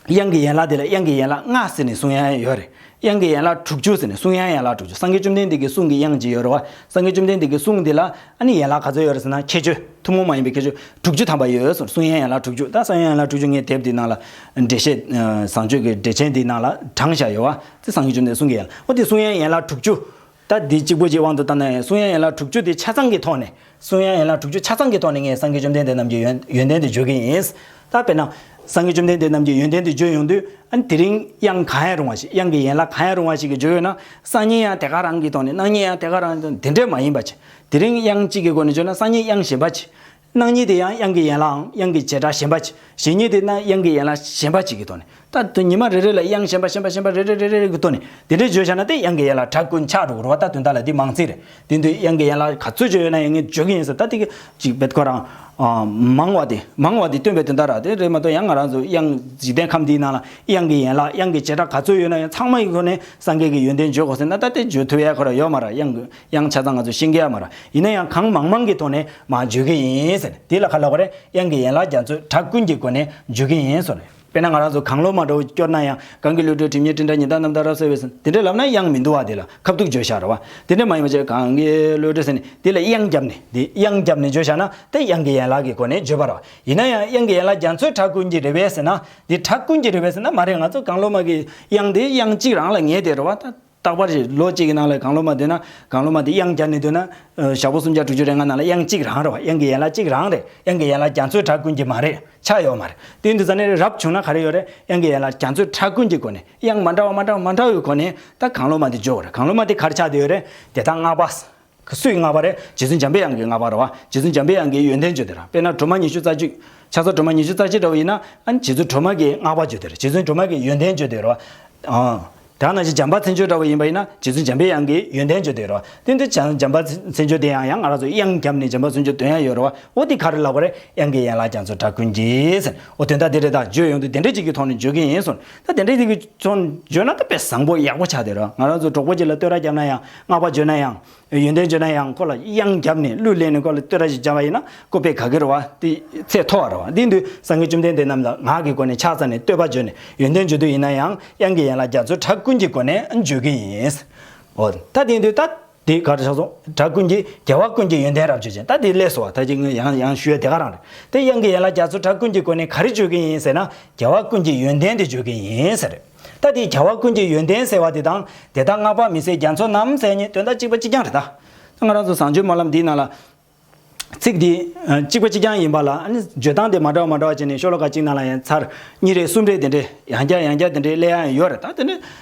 དབྱངས་ཀྱི་ཡན་ལག་དེ་ལ་དབྱངས་ཀྱི་ཡན་ལག་ལྔ་ཟེར་ནས་གསུང་ཡ་ཡོད་རེད། དབྱངས་ཀྱི་ཡན་ལག་དྲུག་ཅུ་ཟེར་ནས་གསུང་ཡ་ཡན་ལག་དྲུག་ཅུ། སངས་རྒྱས་བཅོམ་ལྡན་འདས་ཀྱི་གསུང་གི་དབྱངས་ཅིག་ཡོད་རེད་བ། སངས་རྒྱས་བཅོམ་ལྡན་འདས་ཀྱི་གསུང་དེ་ལ་ཨ་ནི་ཡན་ལག་ག་ཚོད་ཡོད་རེད་ཟེར་ན་ཁྱད་ཆོས་ཐུན་མོང་མ་ཡིན་པའི་ཁྱད་ཆོས་དྲུག་ཅུ་ཐམ་པ་ཡོད་ཟེར། གསུང་ཡ་ཡན་ལག་དྲུག་ཅུ། ད་གསུང་ཡ་ཡན་ལག་དྲུག་ཅུ་ངས་དེབ་འདི་ནང་ལ་འགྲེལ་བཤད་བཟང་སྤྱོད་ཀྱི་འགྲེལ་ཆེན་འདི་ནང་ལ་དྲངས་བཞག་ཡོད་བ། དེ་སངས་རྒྱས་བཅོམ་ལྡན་གསུང་གི་ཡན་ལག་འོ་དེ་གསུང་ཡ་ཡན་ལག་དྲུག་ཅུ། ད་འདི་གཅིག་པོ་གཅིག་དབང་དུ་བཏང་ན་ཡང་གསུང་ཡ་ཡན་ལག་དྲུག་ཅུ་དེ་ཆ་ཚང་གི་ཐོག་ནས། གསུང་ཡ་ཡན་ལག་དྲུག་ཅུ་ཆ་ཚང་གི་ཐོག་ནས་ངས་སངས་རྒྱས་བཅོམ་ལྡན་འདས་རྣམས་ཀྱི་ཡོན་ཡོན་ཏན་དེ་བརྗོད་ཀྱི་ཡིན། ད་དཔེར་ན། སངས་རྒྱས་བཅོམ་ལྡན་འདས་རྣམས་ཀྱི་ཡོན་ཏན་དེ་བརྗོད་ཡོང་དུས་ཨ་ནི་དེ་རིང་དབྱངས་གང་ཡང་རུང་བ་ཞིག་དབྱངས་ཀྱི་ཡན་ལག་གང་ཡང་རུང་བ་ཞིག་གི་བརྗོད་ཡོད་ན་སང་ཉིན་ཡང་དེ་ག་རང་གི་ཐོག་ནས་གནངས་ཉིན་ཡང་དེ་ག་རང་གི་ཐོག་ནས་དེ་འདྲས་མ་ཡིན་པ་ཅིག་དེ་རིང་དབྱངས་གཅིག་གི་སྒོ་ནས་བརྗོད་ན་སང་ཉིན་དབྱངས་གཞན་པ་ཅིག་གནངས་ཉིན་དེ་ཡང་དབྱངས་ཀྱི་ཡན་ལག་དབྱངས་ཀྱི་བྱེ་བྲག་གཞན་པ་ཅིག་གཞེས་ཉིན་དེ་ན་དབྱངས་ཀྱི་ཡན་ལག་གཞན་པ་ཅིག་གི་ཐོག་ནས། ད་དུ་ཉི་མ་རེ་རེ་ལ་དབྱངས་གཞན་པ་གཞན་པ་གཞན་པ་རེ་རེ་རེ་རེ་རེ་གི་ཐོག་ནས་དེ་འདྲའི་བརྗོད་བྱ་ན་དེ་དབྱངས་ཀྱི་ཡན་ལག་སྒྲ་ཀུན་ཆགས་འགྲོ་གི་རེད་བ། ད་དོན་དག་ལ་འདི་མང་ཚིག་རེད། དེ་དུས་དབྱངས་ཀྱི་ཡན་ལག་ག་ཚོད་བརྗོད་ཡོད་ན་ཡང་ངས་བརྗོད་ཀྱི་ཡིན་ཟེར། ད་དེ་གི་ཅིག་བེད་ཁོ་རང་ ཨ། མང་བ་དེ་མང་བ་དེ་སྟོན་པའི་དོན་དག་ར། དེ་རེད་མ་གཏོགས་ཡང་ང་རང་ཚོ་དབྱངས་འཇིག་རྟེན་ཁམས་འདིའི་ནང་ལ་དབྱངས་ཀྱི་ཡན་ལག་དབྱངས་ཀྱི་བྱེ་བྲག་ག་ཚོད་ཡོད་ན་ཡང་ཚང་མ་ཡི་སྒོ་ནས་སངས་རྒྱས་ཀྱི་ཡོན་ཏན་བརྗོད་དགོས་ཟེར་ན་ད་དེ་བརྗོད་ཐུབ་ཡ་ཁོ་ར་ཡོད་མ་ར། དབྱངས་ཀྱི་དབྱངས་ཆ་ཚང་ང་ཚོ་ཤེས་ཀྱི་ཡ་མ་ར། ཡིན་ན་ཡང་གང་མང་མང་གི་ཐོག་ནས་མ་བརྗོད་ཀྱི་ཡིན་ཟེར། དེ་ལ་ག་ལབ་དགོས་རེད། དབྱངས་ཀྱི་ཡན་ལག་རྒྱ་མཚོའི་གྲགས་ཀུན་གྱི་སྒོ་ནས་བརྗོད་ཀྱི་ཡིན་ཟེར་ནས། དཔེར་ན་ང་རང་ཚོ་གང་བློ་མ་འདྲ་བོ་སྐྱོར་ན་ཡང་གང་གི་བློ་གྲོས་དྲི་མེད་སྤྲིན་བྲལ་ཉི་ཟླ་རྣམ་དག་རབ་གསལ་བའི་ཟེར་དེ་འདྲ་ལབ་ན་དབྱངས་མི་འདུག་བ། དེ་ལ་ཁ་ཐུག་བརྗོད་བཞག་ར་བ། དེ་འདྲ་མ་ཡིན་པ་བྱས་གང་གི་བློ་གྲོས་ཟེར་ནས་དེ་ལ་དབྱངས་བརྒྱབ་ནས་དེ་དབྱངས་བརྒྱབ་ནས་བརྗོད་བཞག་ན་དེ་དབྱངས་ཀྱི་ཡན་ལག་གི་སྒོ་ནས་བརྗོད་པ་ར་བ། ཡིན་ན་ཡང་དབྱངས་ཀྱི་ཡན་ལག་རྒྱ་མཚོའི་གྲགས་ཀུན་གྱི་རེད་པས་ཟེར་ན་དེ་གྲགས་ཀུན་གྱི་རེད་པས་ཟེར་ན་མ་རེད། ང་ཚོ་གང་བློ་མ་གི་དབྱངས་དེ་དབྱངས་གཅིག་རང་ལ་ངེས་དེ་ར་བ། ད་རྟག་པར་ཞིག་ལོ་གཅིག་གི་ནང་ལ་གང་བློ་མ་སྡོད་ན་གང་བློ་མ་དེ་དབྱངས་བརྒྱབ་ནས་སྡོད་ན། ཞག་པོ་སུམ་བརྒྱ་དྲུག་ཅུ་རེ་ལྔ་ནང་ལ་དབྱངས་གཅིག་རང་རེད་བ། དབྱངས་ཀྱི་ཡན་ལག་གཅིག་རང་རེད། དབྱངས་ཀྱི་ཡན་ལག་རྒྱ་མཚོའི་གྲགས་ཀུན་གྱི་མ་རེད། ཆགས་ཡོད་མ་རེད། དེ་འདི་ཙ་ནས་རབ་བྱུང་ན་ག་རེ་ཡོད་རེད། དབྱངས་ཀྱི་ཡན་ལག་རྒྱ་མཚོའི་གྲགས་ཀུན་གྱི་སྒོ་ནས་དབྱངས་མ་འདྲ་བ་མ་འདྲ་བ་མ་འདྲ་བའི་སྒོ་ནས་ད་གང་བློ་མ་དེ་བརྗོད་དགོས་རེད། གང་བློ་མ་དེ་ག་རེ་ཆགས་བསྡད་ཡོད་རེད། དེ་དག་བསྔགས་པ། སུའི་བསྔགས་པ་རེད། རྗེ་བཙུན་འཇམ་པའི་དབྱངས་ཀྱི་བསྔགས་པ་རེད་བ། རྗེ་བཙུན་འཇམ་པའི་དབྱངས་ཀྱི་ཡོན་ཏན་བརྗོད་དེ་ར། དཔེར་ན་སྒྲོལ་མ་ཉི་ཤུ་རྩ་གཅིག་ཕྱག་རྩ་སྒྲོལ་མ་ཉི་ཤུ་རྩ་གཅིག་འདྲ་བོ་ཡིན་ན་ཨ་ནི་རྗེ་བཙུན་སྒྲོལ་མ་གི་བསྔགས་པ་བརྗོད་དེ་ར། རྗེ་བཙུན་སྒྲོལ་མ་གི་ཡོན་ཏན་བརྗོད་དེ་ར་བ། ཨ། དེ་ནང་བཞིན་འཇམ་དཔལ་མཚན་བརྗོད་འདྲ་བོ་ཡིན་པ་ཡིན་ན་རྗེ་བཙུན་འཇམ་པའི་དབྱངས་ཀྱི་ཡོན་ཏན་བརྗོད་དེ་ར་བ། དེ་འདི་འཇམ་འཇམ་དཔལ་མཚན་བརྗོད་དེ་ཡང་ཡང་ང་རང་ཚོ་དབྱངས་བརྒྱབ་ནས་འཇམ་དཔལ་མཚན་བརྗོད་འདོན་ཡ་ཡོད་ར་བ། འོ་དེ་ག་རེ་ལབ་པ་རེད། དབྱངས་ཀྱི་ཡན་ལག་རྒྱ་མཚོའི་གྲགས་ཀུན་གྱི་ཟེར། འོ་དོན་དག་དེ་རེད། ད་བརྗོད་ཡོང་དུས་དེ་འདྲ་ཅིག་གི་ཐོག་ནས་བརྗོད་ཀྱི་ཡིན་གསུངས། ད་དེ་འདྲ་ཅིག་གི་ཐོག་ནས་བརྗོད་ན་ད་དཔེ་བཟང་པོ་ཡག་པོ་ཆགས་བསྡད་ར། ང་རང་ཚོ་གྲོགས་པོ་ཅིག་ལ་བསྟོད་ར་བརྒྱབ་ན་ཡང་བསྔགས་པ་བརྗོད་ན་ཡང་། ཡོན་ཏན་བརྗོད་ན་ཡང་ཁོ་ལ་དབྱངས་བརྒྱབ་ནས་གླུ་ལེན་ནས་ཁོ་ལ་བསྟོད་ར་ཞིག་བརྒྱབ་པ་ཡིན་ན་ཁོ་དཔེ་ག་གེ་རེད་བ། དེ་ཚད་མཐོ་བ་རེད་བ། དེ་དུས་སངས་རྒྱས་བཅོམ་ལྡན་འདས་རྣམས་ལ་ངག་གི་སྒོ་ནས་ཕྱག་འཚལ་ནས་བསྟོད་པ་བརྗོད་ནས་ཡོན་ཏན་བརྗོད་དུས་ཡིན་ན་ཡང་དབྱངས་ཀྱི་ཡན་ལག་རྒྱ་མཚོའི་གྲགས་ཀུན་གྱི་སྒོ་ནས་བརྗོད་ཀྱི་ཡིན། འོ་ད་དེ་དུས་ད་དེ་ག་རེ་ཆགས་སོང་། གྲགས་ཀུན་གྱི་རྒྱལ་བ་ཀུན་གྱི་ཡོན་ཏན་རབ་བརྗོད་ཅིང་། ད་དེ་ལས་སོ་བ། ད་ཅིག་ངས་ཡང་ཡང་ཞུ་ཡ་དེ་ག་རང་རེད། དེ་དབྱངས་ཀྱི་ཡན་ལག་རྒྱ་མཚོའི་གྲགས་ཀུན་གྱི་སྒོ་ནས་ག་རེ་བརྗོད་ཀྱི་ཡིན་ཟེར་ན་རྒྱལ་བ་ཀུན་གྱི་ཡོན་ཏན་དེ་བརྗོད་ཀྱི་ཡིན་ཟེར། ད་དེ་རྒྱལ་བ་ཀུན་གྱི་ཡོན་ཏན་ཟེར་བ་དེ་དང་དེ་དག་བསྔགས་པ་མི་ཟད་རྒྱ་མཚོ་རྣམས་ཟེར་གཉིས་དོན་དག་གཅིག་པ་གཅིག་རྐྱང་རེད་ད། ང་རང་ཚོ་བཟང་སྤྱོད་སྨོན་ལམ་འདིའི་ནང་ལ་ཚིག་འདི་གཅིག་པ་གཅིག་རྐྱང་ཡིན་པ་ལ་ཨ་ནི་བརྗོད་སྟངས་དེ་མ་འདྲ་བ་མ་འདྲ་བ་བྱས་ནས་ཤོ་ལོ་ཀ་གཅིག་ནང་ལ་ཡང་ཚར་གཉིས་རེ་གསུམ་རེ་དེ་འདྲས་ཡང་བསྐྱར་ཡང་བསྐྱར་དེ་འདྲས་སླེབས་ཡ་ཡང་ཡོད་རེད། ད་དེ་ནི་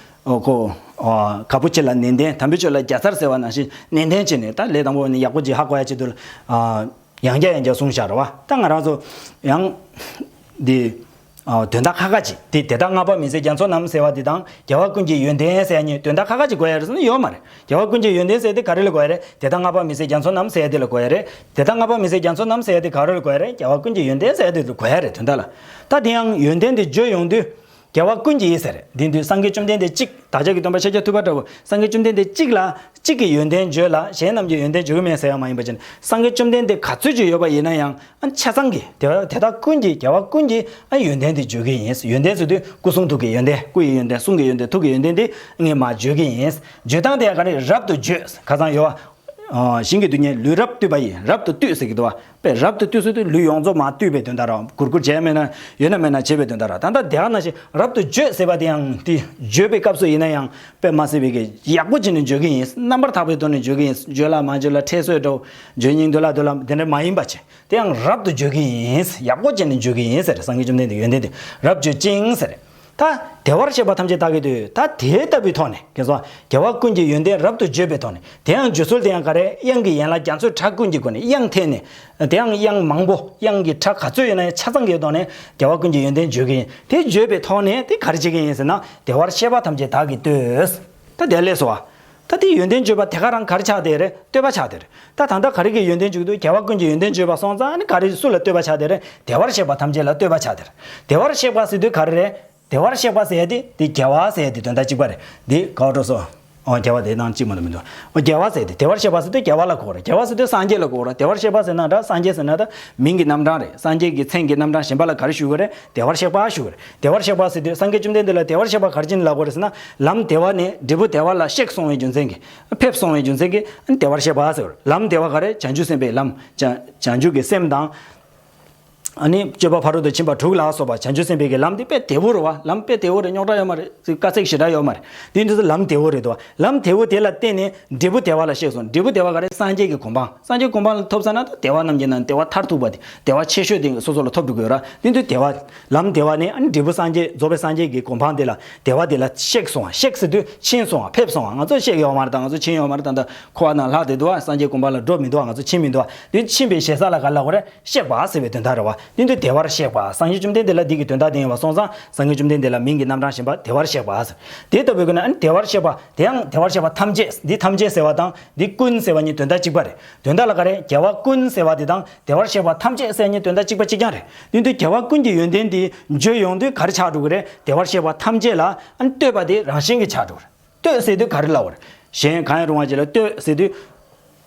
ཨོ་ཁོ་ཨ་ག་བུ་ཆེ་ལ་ནན་ཏན། དམ་པའི་ཆོས་ལ་བརྒྱ་ཚར་ཟེར་བ་ནང་བཞིན་ནན་ཏན་བྱས་ནས་ད་ལས་དང་པོ་ནས་ཡག་པོ་ཅིག་ཧ་གོ་ཡ་ཆེད་དུ་ལ་ཨ། ཡང་བསྐྱར་ཡང་བསྐྱར་གསུངས་བཞག་རེད་བ། ད་ང་རང་ཚོ་ཡང་འདི་ཨ་དོན་དག་ཁ་ཁ་ཅིག་དེ་དེ་དག་བསྔགས་པ་མི་ཟད་རྒྱ་མཚོ་རྣམས་ཟེར་བ་འདི་དང་རྒྱལ་བ་ཀུན་གྱི་ཡོན་ཏན་ཟེར་ཡ་གཉིས་དོན་དག་ཁ་ཁ་ཅིག་གོ་ཡ་རེད་ཟེར་ན་ཡོད་མ་རེད། རྒྱལ་བ་ཀུན་གྱི་ཡོན་ཏན་ཟེར་དེ་ག་རེ་ལ་གོ་ཡ་རེད། དེ་དག་བསྔགས་པ་མི་ཟད་རྒྱ་མཚོ་རྣམས་ཟེར་ཡ་དེ་ལ་གོ་ཡ་རེད། དེ་དག་བསྔགས་པ་མི་ཟད་རྒྱ་མཚོ་རྣམས་ཟེར་ཡ་དེ་ག་རེ་ལ་གོ་ཡ་རེད། རྒྱལ་བ་ཀུན་གྱི་ཡོན་ཏན་ཟེར་ཡ་དེ་ལ་གོ་ཡ་རེད། དོན་དག་ལ་ད་དེ་ཡང་ཡོན་ཏན་དེ་བརྗོད་ཡོང་དུས། རྒྱལ་བ་ཀུན་གྱི་ཟེར། དེ་དུས་སངས་རྒྱས་བཅོམ་ལྡན་འདས་གཅིག་བདག་ཅག་གི་སྟོན་པ་ཤཱཀྱ་ཐུབ་པ་འདྲ་བོ་སངས་རྒྱས་བཅོམ་ལྡན་འདས་གཅིག་ལ་གཅིག་གི་ཡོན་ཏན་བརྗོད་ལ་གཞན་རྣམས་ཀྱི་ཡོན་ཏན་བརྗོད་ཀྱི་མེད་ཟེར་ཡ་མ་ཡིན་པ་ཅིག་སངས་རྒྱས་བཅོམ་ལྡན་འདས་ག་ཚོད་ཅིག་ཡོད་པ་ཡིན་ན་ཡང་ཨ་ཆ་ཚང་གི་དེ་དེ་དག་ཀུན་གྱི་རྒྱལ་བ་ཀུན་གྱི་ཨ་ཡོན་ཏན་དེ་བརྗོད་ཀྱི་ཡིན། ཡོན་ཏན་ཟེར་དུས་སྐུ་གསུང་ཐུགས་ཀྱི་ཡོན་ཏན། སྐུ་ཡི་ཡོན་ཏན། གསུང་གི་ཡོན་ཏན། ཐུགས་ཀྱི་ཡོན་ཏན་དེ་ངས་མར་བརྗོད་ཀྱི་ཡིན། བརྗོད་སྟངས་དེ་ཡང་ག་རེ་རབ་ཏུ་བརྗོད་ཁ་སང་ཡོད་བ། ཨ་ཞིང་གི་རྡུལ་སྙེད་ལུས་རབ་བཏུད་པ་ཡིས། རབ་ཏུ་བཏུད་ཟེར་གྱི་འདུག་བ། དཔེ་རབ་ཏུ་བཏུད་ཟེར་དུས་ལུས་ཡོངས་རྫོགས་མར་བཏུད་པའི་དོན་དག་རེད། གུར་གུར་བྱས་མེད་ན་ཡོད་ན་མེད་ན་བྱེད་པའི་དོན་དག་རེད། ད་ལྟ་དེ་ག་ནང་བཞིན་རབ་ཏུ་བརྗོད་ཟེར་བ་དེ་ཡང་དེ་བརྗོད་པའི་སྐབས་སུ་ཡིན་ན་ཡང་དཔེ་མ་སྲིད་པའི་གི་ཡག་པོ་བྱས་ནས་བརྗོད་ཀྱི་ཡིན། རྣམ་པར་དག་པའི་ཐོག་ནས་བརྗོད་ཀྱི་ཡིན། བརྗོད་ལ་མ་བརྗོད་ལ་ཁྲེལ་སོད་འགྲོ་བརྗོད་སྙིང་འདོད་ལ་འདོད་ལ་དེ་འདྲ་མ་ཡིན་པ་བྱས་དེ་ཡང་རབ་ཏུ་བརྗོད་ཀྱི་ཡིན། ཡག་པོ་བྱས་ནས་བརྗོད་ཀྱི་ཡིན་ཟེར། སངས་རྒྱས་བཅོམ་ལྡན་འདས་ཡོན་ཏན་དེ་རབ་བརྗོད་ཅིང་ཟེར། ད་བདེ་བར་གཤེགས་པ་ཐམས་ཅད་བདག་གིས་ཐོས། ད་དེ་ལྟ་བུའི་ཐོག་ནས་ཁྱེད་ཚོ་རྒྱལ་བ་ཀུན་གྱི་ཡོན་ཏན་རབ་ཏུ་བརྗོད་པའི་ཐོག་ནས་དེ་ཡང་བརྗོད་ཚུལ་དེ་ཡང་ག་རེ། དབྱངས་ཀྱི་ཡན་ལག་རྒྱ་མཚོའི་གྲགས་ཀུན་གྱི་སྒོ་ནས་དབྱངས་འཐེན་ནས་དེ་ཡང་དབྱངས་མང་པོ་དབྱངས་ཀྱི་གྲགས་ག་ཚོད་ཡོད་ན་ཡང་ཆ་ཚང་གི་ཐོག་ནས་རྒྱལ་བ་ཀུན་གྱི་ཡོན་ཏན་བརྗོད་ཀྱི་ཡིན། དེ་བརྗོད་པའི་ཐོག་ནས་དེ་ག་རེ་བྱེད་ཀྱི་ཡིན་ཟེར་ན་བདེ་བར་གཤེགས་པ་ཐམས་ཅད་བདག་གིས་ཐོས། ད་དེ་ལས་སོ། ད་དེ་ཡོན་ཏན་བརྗོད་པ་དེ་ག་རང་ག་རེ་ཆགས་བསྡད་རེད། བསྟོད་པ་ཆགས་བསྡད་རེད། ད་ད་ལྟ་ག་རེ་གི་ཡོན་ཏན་བརྗོད་ཀྱི་འདུག་རྒྱལ་བ་ཀུན་གྱི་ཡོན་ཏན་བརྗོད་པ་སོང་ཙང་ནི་ག་རེ་སུ་ལ་བསྟོད་པ་ཆགས་བསྡད་རེད། བདེ་བར་གཤེགས་པ་ཐམས་ཅད་ལ་བསྟོད་པ་ཆགས་བསྡད་རེད། བདེ་བར་གཤེགས་པ་ཟེར་དུས་ག་རེ་རེད། བདེ་བར་གཤེགས་པ་ཟེར་ཡ་དེ་དེ་རྒྱལ་བ་ཟེར་ཡ་དེ་དོན་དག་གཅིག་པ་རེད། འདི་ག་བ་འགྲོ་སོ། ཨོ་རྒྱལ་བ་དེ་ནང་གཅིག་མ་གཏོགས་མི་འདུག་ཨོ་རྒྱལ་བ་ཟེར་དེ་བདེ་བར་གཤེགས་པ་ཟེར་དུས་རྒྱལ་བ་ལ་གོ་རེད། རྒྱལ་བ་ཟེར་དུས་སངས་རྒྱས་ལ་གོ་རེད། བདེ་བར་གཤེགས་པ་ཟེར་ན་ད་སངས་རྒྱས་ཟེར་ན་ད་མིང་གི་རྣམ་གྲངས་རེད། སངས་རྒྱས་ཀྱི་མཚན་གྱི་རྣམ་གྲངས་གཞན་པ་ལ་ག་རེ་ཞུ་དགོས་རེད། བདེ་བར་གཤེགས་པ་ཞུ་དགོས་རེད། བདེ་བར་གཤེགས་པ་ཟེར་དུས་སངས་རྒྱས་བཅོམ་ལྡན་འདས་ལ་བདེ་བར་གཤེགས་པ་ག་རེ་བྱས་ནས་ལབ་དགོས་རེད་ཟེར་ན། ལམ་བདེ་བ་ནས་འབྲས་བུ་བདེ་བ་ལ་གཤེགས་སོང་བའི་རྒྱུ་མཚན་གྱིས། ཕེབས་སོང་བའི་རྒྱུ་མཚན་གྱིས་བདེ་བར་གཤེགས་པ་ཟེར་བ་རེད། ལམ་བདེ་བ་ག་རེ། བྱང་ཆུབ་སེམས་དཔའི་ལམ། བྱང་བྱང་ཆུབ་ཀྱི་སེམས་དང་། ཨ་ནི་སྤྱོད་པ་ཕ་རོལ་ཏུ་ཕྱིན་པ་དྲུག་ལ་སོགས་པ་བྱང་ཆུབ་སེམས་དཔའི་གི་ལམ་དེ་དཔེ་བདེ་བོ་རེད་བ། ལམ་དཔེ་བདེ་བོ་རེད། རྙོག་དྲ་ཡོད་མ་རེད། དཀའ་ཚེགས་ཞེ་དྲག་ཡོད་མ་རེད། དེ་འདི་ཚོ་ལམ་བདེ་བོ་རེད་དོ། ལམ་བདེ་བོ་དེ་ལ་བརྟེན་ནས་འབྲས་བུ་བདེ་བ་ལ་གཤེགས་སོང་། འབྲས་བུ་བདེ་བ་ག་རེ། སངས་རྒྱས་ཀྱི་གོ་འཕང་། སངས་རྒྱས་གོ་འཕང་ལ་ཐོབ་ཚར་ན་ད་བདེ་བ་རྣམས་ཀྱི་ནང་བདེ་བ་མཐར་ཐུག་པ་དེ་བདེ་བ་ཆེ་ཤོས་དེ་སོ་སོ་ལ་ཐོབ་འགྲོ་གི་ཡོད་ར། དེ་འདི་བདེ་བ། ལམ་བདེ་བ་ནས་ཨ་ནི་འབྲས་བུ་སངས་རྒྱས་རྫོགས་པའི་སངས་རྒྱས་ཀྱི་གོ་འཕང་དེ་ལ་བདེ་བ་དེ་ལ་གཤེགས་སོང་བ། གཤེགས་ཟེར་དུས་ཕྱིན་སོང་བ། ཕེབས་སོང་བ། ང་ཚོ་གཤེགས་ཡོད་མ་རེད། ད་ང་ཚོ་ཕྱིན་ཡོད་མ་རེད། ད་ལྟ་འཁོར་བ་ནང་ལྷག་བསྡད་འདུག་བ། སངས་རྒྱས་གོ་འཕང་ལ་འགྲོ་མི་འདུག་བ། ང་ཚོ་ཕྱིན་མི་འདུག་བ། དེ་ཕྱིན་པའི་ཞེ་ས་ལ་ག་ལབ་དགོས་རེད། གཤེགས་པ་ཟེར་བའི་དོན་དག་རེད་བ། དེ་དུས་བདེ་བར་གཤེགས་པ། སངས་རྒྱས་བཅོམ་ལྡན་འདས་ལ་འདི་གི་དོན་དག་དེ་ཡིན་པ་སོང་ཙང་སངས་རྒྱས་བཅོམ་ལྡན་འདས་ལ་མིང་གི་རྣམ་གྲངས་གཞན་པ་བདེ་བར་གཤེགས་པ་ཟེར། དེ་ལྟ་བུའི་སྒོ་ནས་ཨ་ནི་བདེ་བར་གཤེགས་པ་དེ་ཡང་བདེ་བར་གཤེགས་པ་ཐམས་ཅད། འདི་ཐམས་ཅད་ཟེར་བ་དང་འདི་ཀུན་ཟེར་བ་གཉིས་དོན་དག་གཅིག་པ་རེད། དོན་དག་ལ་ག་རེ། རྒྱལ་བ་ཀུན་ཟེར་བ་དེ་དང་བདེ་བར་གཤེགས་པ་ཐམས་ཅད་ཟེར་བ་གཉིས་དོན་དག་གཅིག་པ་གཅིག་རྐྱང་རེད། དེ་དུས་རྒྱལ་བ་ཀུན་གྱི་ཡོན་ཏན་དེ་བརྗོད་ཡོང་དུས་ག་རེ་ཆགས་འགྲོ་གི་རེད། བདེ་བར་གཤེགས་པ་ཐམས་ཅད་ལ་ཨ་ནི་བསྟོད་པ་དེ་རང་བཞིན་གྱིས་ཆགས་འགྲོ་གི་རེད། བསྟོད་ཟེར་དུས་ག་རེ་ལབ་པ་རེད། གཞན་གང་ཡང་རུང་བ་ཅིག་ལ་བསྟོད་ཟེར་དུས།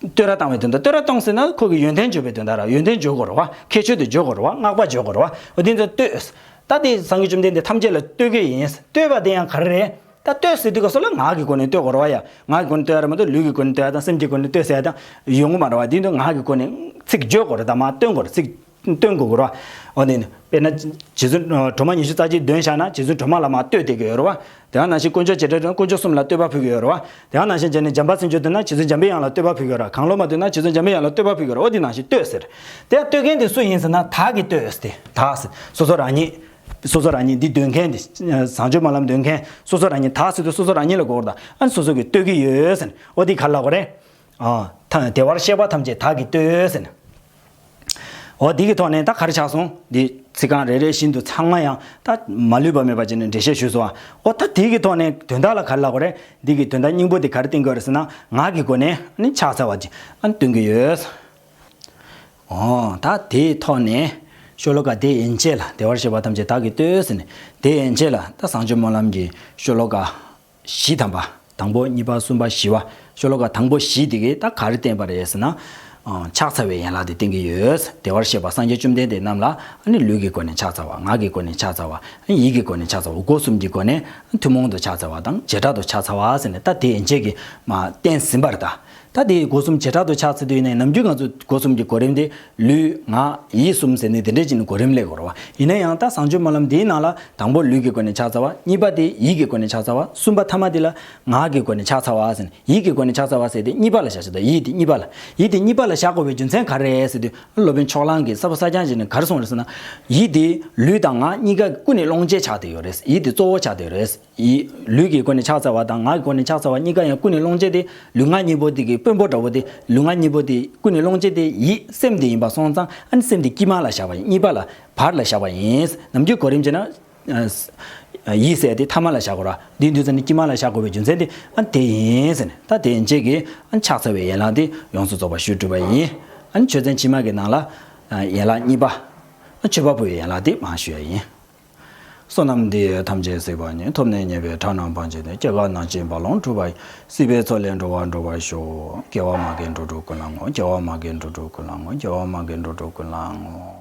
བསྟོད་ར་བཏང་བའི་དོན་དག་བསྟོད་ར་གཏོང་ཟེར་ན་ཁོ་གི་ཡོན་ཏན་བརྗོད་པའི་དོན་དག་ར། ཡོན་ཏན་བརྗོད་དགོས་རེད་བ། ཁྱད་ཆོས་དེ་བརྗོད་དགོས་རེད་བ། བསྔགས་པ་བརྗོད་དགོས་རེད་བ། འོ་དེ་ཚོ་བསྟོད། ད་དེ་སངས་རྒྱས་བཅོམ་ལྡན་འདས་ཐམས་ཅད་ལ་བསྟོད་ཀྱི་ཡིན། བསྟོད་པ་དེ་ཡང་ག་རེ་རེད། ད་བསྟོད་ཟེར་དུས་སྐབས་སུ་ལ་ངག་གི་སྒོ་ནས་བསྟོད་དགོས་རེད་བ་ཡ། ངག་གི་སྒོ་ནས་བསྟོད་ཡ་རེད་མ་གཏོགས་ལུས་ཀྱི་སྒོ་ནས་བསྟོད་ཡ་དང་སེམས་ཀྱི་སྒོ་ནས་བསྟོད་ཟེར་ཡ་དང་ཡོང་གི་མ་རེད་བ། དེ་དུས་ངག་གི་སྒོ་ནས་ཚིག་བརྗོད་དགོས་རེད། ད་མར་བཏོན་དགོས་རེད། ཚིག་བཏོན་དགོས་རེད་བ། འོ་དེ་ནི་དཔེར་ན་རྗེ་བཙུན་སྒྲོལ་མ་ཉི་ཤུ་རྩ་གཅིག་འདོན་བཞག་ན་རྗེ་བཙུན་སྒྲོལ་མ་ལ་མར་བསྟོད་བསྡད་ཀྱི་ཡོད་རེད་བ། དེ་ནང་བཞིན་དཀོན་མཆོག་བྱེ་བྲག་དང་དཀོན་མཆོག་གསུམ་ལ་བསྟོད་པ་ཕུལ་གྱི་ཡོད་རེད་བ། དེ་ནང་བཞིན་བྱས་ནས་འཇམ་དཔལ་མཚན་བརྗོད་འདོན་ན་རྗེ་བཙུན་འཇམ་པའི་དབྱངས་ལ་བསྟོད་པ་ཕུལ་གྱི་ཡོད་རེད། གང་བློ་མ་འདོན་ན་རྗེ་བཙུན་འཇམ་པའི་དབྱངས་ལ་བསྟོད་པ་ཕུལ་གྱི་ཡོད་རེད། འོ་དེ་ནང་བཞིན་བསྟོད་ཟེར། དེ་ཡང་བསྟོད་མཁན་དེ་སུ་ཡིན་ཟེར་ན་བདག་གིས་བསྟོད་ཟེར། བདག་ཟེར་སོ་སོ་རང་ཉིད། སོ་སོ་རང་ཉིད་འདི་འདོན་མཁན་དེ། བཟང་སྤྱོད་སྨོན་ལམ་འདོན་མཁན་སོ་སོ་རང་ཉིད། བདག་ཟེར་དུས་སོ་སོ་རང་ཉིད་ལ་གོ་དགོས་རེད། ད་ཨ་ནི་སོ་སོ་གིས་བསྟོད་ཀྱི་ཡོད་ཟེར་ནས་འོ་དེ་ག་རེ་ལབ་དགོས་རེད། ཨ། ཐ་བདེ་བར་གཤེགས་པ་ཐམས་ཅད་བདག་གིས་བསྟོད་ཟེར་ནས། འོ་འདི་གི་ཐོག་ནས་ད་ག་རེ་ཆགས་སོང་། འདི་ཚིག་རྐང་རེ་རེ་བཞིན་དུ་ཚང་མ་ཡང་ད་མ་ལུས་པ་མེད་པ་བྱས་ནས་འགྲེལ་བཤད་ཞུས་སོང་ཨ། འོ་ད་འདི་གི་ཐོག་ནས་དོན་དག་ལ་ག་རེ་ལབ་དགོས་རེད། འདི་གི་དོན་དག་སྙིང་པོ་དེ་ག་རེ་བསྟན་དགོས་རེད་ཟེར་ན་ངག་གི་སྒོ་ནས་ཨ་ནི་ཕྱག་འཚལ་བ་ཅིག་ཨ་ནི་སྟོན་གྱི་ཡོད། འོ་ད་དེའི་ཐོག་ནས་ཤོ་ལོ་ཀ་དེ་ཡན་ཆད་ལ་བདེ་བར་གཤེགས་པ་ཐམས་ཅད་བདག་གིས་བསྟོད་ཟེར་ནས་དེ་ཡན་ཆད་ལ་ད་བཟང་སྤྱོད་སྨོན་ལམ་གྱི་ཤོ་ལོ་ཀ་བཞི་ཐམ་པ། དང་པོ་གཉིས་པ་གསུམ་པ་བཞི་པ། ཤོ་ལོ་ཀ་དང་པོ་བཞི་དེ་གིས་ད་ག་རེ་བསྟན་པ་རེད་ཟེར་ན། ཨ། ཕྱག་འཚལ་བའི་ཡན་ལག་དེ་བསྟན་གྱི་ཡོད། བདེ་བར་གཤེགས་པ་སངས་རྒྱས་བཅོམ་ལྡན་འདས་རྣམས་ལ་ཨ་ནི་ལུས་ཀྱི་སྒོ་ནས་ཕྱག་འཚལ་བ། ངག་གི་སྒོ་ནས་ཕྱག་འཚལ་བ། ཡིད་ཀྱི་སྒོ་ནས་ཕྱག་འཚལ་བ། སྒོ་གསུམ་གྱི་སྒོ་ནས་ཐུན་མོང་དུ་ཕྱག་འཚལ་བ་དང་བྱེ་བྲག་ཏུ་ཕྱག་འཚལ་བ་ཟེར་ནས་ད་དེ་ཡན་ཆད་ཀྱིས་མར་བསྟན་ཟིན་པ་རེད་ད། ད་དེ་སྒོ་གསུམ་བྱེ་བྲག་ཏུ་ཕྱག་འཚལ་དུས་ནས་ནམ་རྒྱུན་ང་ཚོ་སྒོ་གསུམ་གྱི་གོ་རིམ་དེ་ལུས་ངག་ཡིད་གསུམ་ཟེར་ནས་དེ་འདྲས་ཀྱི་གོ་རིམ་སླེབས་དགོས་རེད་བ། ཡིན་ན་ཡང་ད་བཟང་སྤྱོད་སྨོན་ལམ་འདིའི་ནང་ལ་དང་པོ་ལུས་ཀྱི་སྒོ་ནས་ཕྱག་འཚལ་བ། གཉིས་པ་དེ་ཡིད་ཀྱི་སྒོ་ནས་ཕྱག་འཚལ་བ། གསུམ་པ་ཐ་མ་དེ་ལ་ངག་གི་སྒོ་ནས་ཕྱག་འཚལ་བ་ཟེར་ནས། ཡིད་ཀྱི་སྒོ་ནས་ཕྱག་འཚལ་བ་ཟེར་དེ་གཉིས་པ་ལ་བཞག་བྱས་ད། ཡིད་དེ་གཉིས་པ་ལ། ཡིད་དེ་གཉིས་པ་ལ་བཞག་དགོས་པའི་རྒྱུ་མཚན་ག་རེ་རེད་ཟེར་དུས་སློབ་དཔོན་ཕྱོགས་གླང་གིས་ས་ཕོ་ས་སྐྱ་ཞིག་ནས་ག་རེ་གསུངས་རེད་ཟེར་ན། ཡིད་དེ་ལུས་དང་ངག་གཉིས་ཀ་ཀུན་ནས་སློང་བྱེད་ཆགས་བསྡད་ཡོད་རེད། ཡིད་དེ་གཙོ་བོ་ཆགས་བསྡད་ཡོད་རེད། ཡིད་ལུས་ཀྱི་སྒོ་ནས་ཕྱག་འཚལ་བ་དང་ངག་གི་སྒོ་ནས་ཕྱག་འཚལ་བ་གཉིས་ཀ་ཡང་ཀུན་ནས་སློང་བྱེད་དེ་ལུས་ངག་གཉིས་པོ་དེ་གི་དཔོན་པོ་འདྲ་བོ་དེ། ལུས་ངག་གཉིས་པོ་དེ་ཀུན་ནས་སློང་བྱེད་དེ་ཡིད་སེམས་དེ་ཡིན་པ་སོང་ཙང་ཨ་ནི་སེམས་དེ་དཀྱིལ་མ་ལ་བཞག་པ་ཡིན། གཉིས་པ་ལ་བར་ལ་བཞག་པ་ཡིན། ནམ་རྒྱུན་གོ་རིམ་བྱས་ན། ཨ། ཡིད་ཟེར་དེ་ཐ་མ་ལ་བཞག་དགོས་ར། འདི་དུས་ཙམ་ནས་དཀྱིལ་མ་ལ་བཞག་དགོས་པའི་རྒྱུ་མཚན་དེ་ཨ་དེ་ཡིན་ཟེར་ནས། ད་དེ་ཡན་ཆད་ཀྱིས་ཨ་ཕྱག་འཚལ་བའི་ཡན་ལག་དེ་ཡོངས་སུ་རྫོགས་པ་ཞུས་གྲུབ་པ་ཡིན། ཨ་ནི་ཆོས་ཚན་ཕྱི་མ་གི་ནང་ལ་ཡན་ལག་གཉིས་པ། ཨ་མཆོད་པ་ཕུལ་བའི་ཡན་ལག་དེ་མར་ཞུ་ཡ་ཡིན། བསོད་ནམས་འདི་ཡིས་ཐམས་ཅད་གཟིགས་པ་ཉིད། ཐོབ་ནས་ཉེས་པའི་དགྲ་རྣམས་ཕམ་བྱས་ཏེ། སྐྱེ་རྒ་ན་འཆིའི་རྦ་ཀློང་འཁྲུགས་པ་ཡི། སྲིད་པའི་མཚོ་ལས་འགྲོ་བ་སྒྲོལ་བར་ཤོག། སྐྱེ་བ་མ་རྒན་འགྲོ་དྲུག་ཀུན་ལ་བསྔོ། སྐྱེ་བ་མ་རྒན་འགྲོ་དྲུག་ཀུན་ལ་བསྔོ། སྐྱེ་བ་མ་རྒན་འགྲོ་དྲུག་ཀུན་ལ་བསྔོ།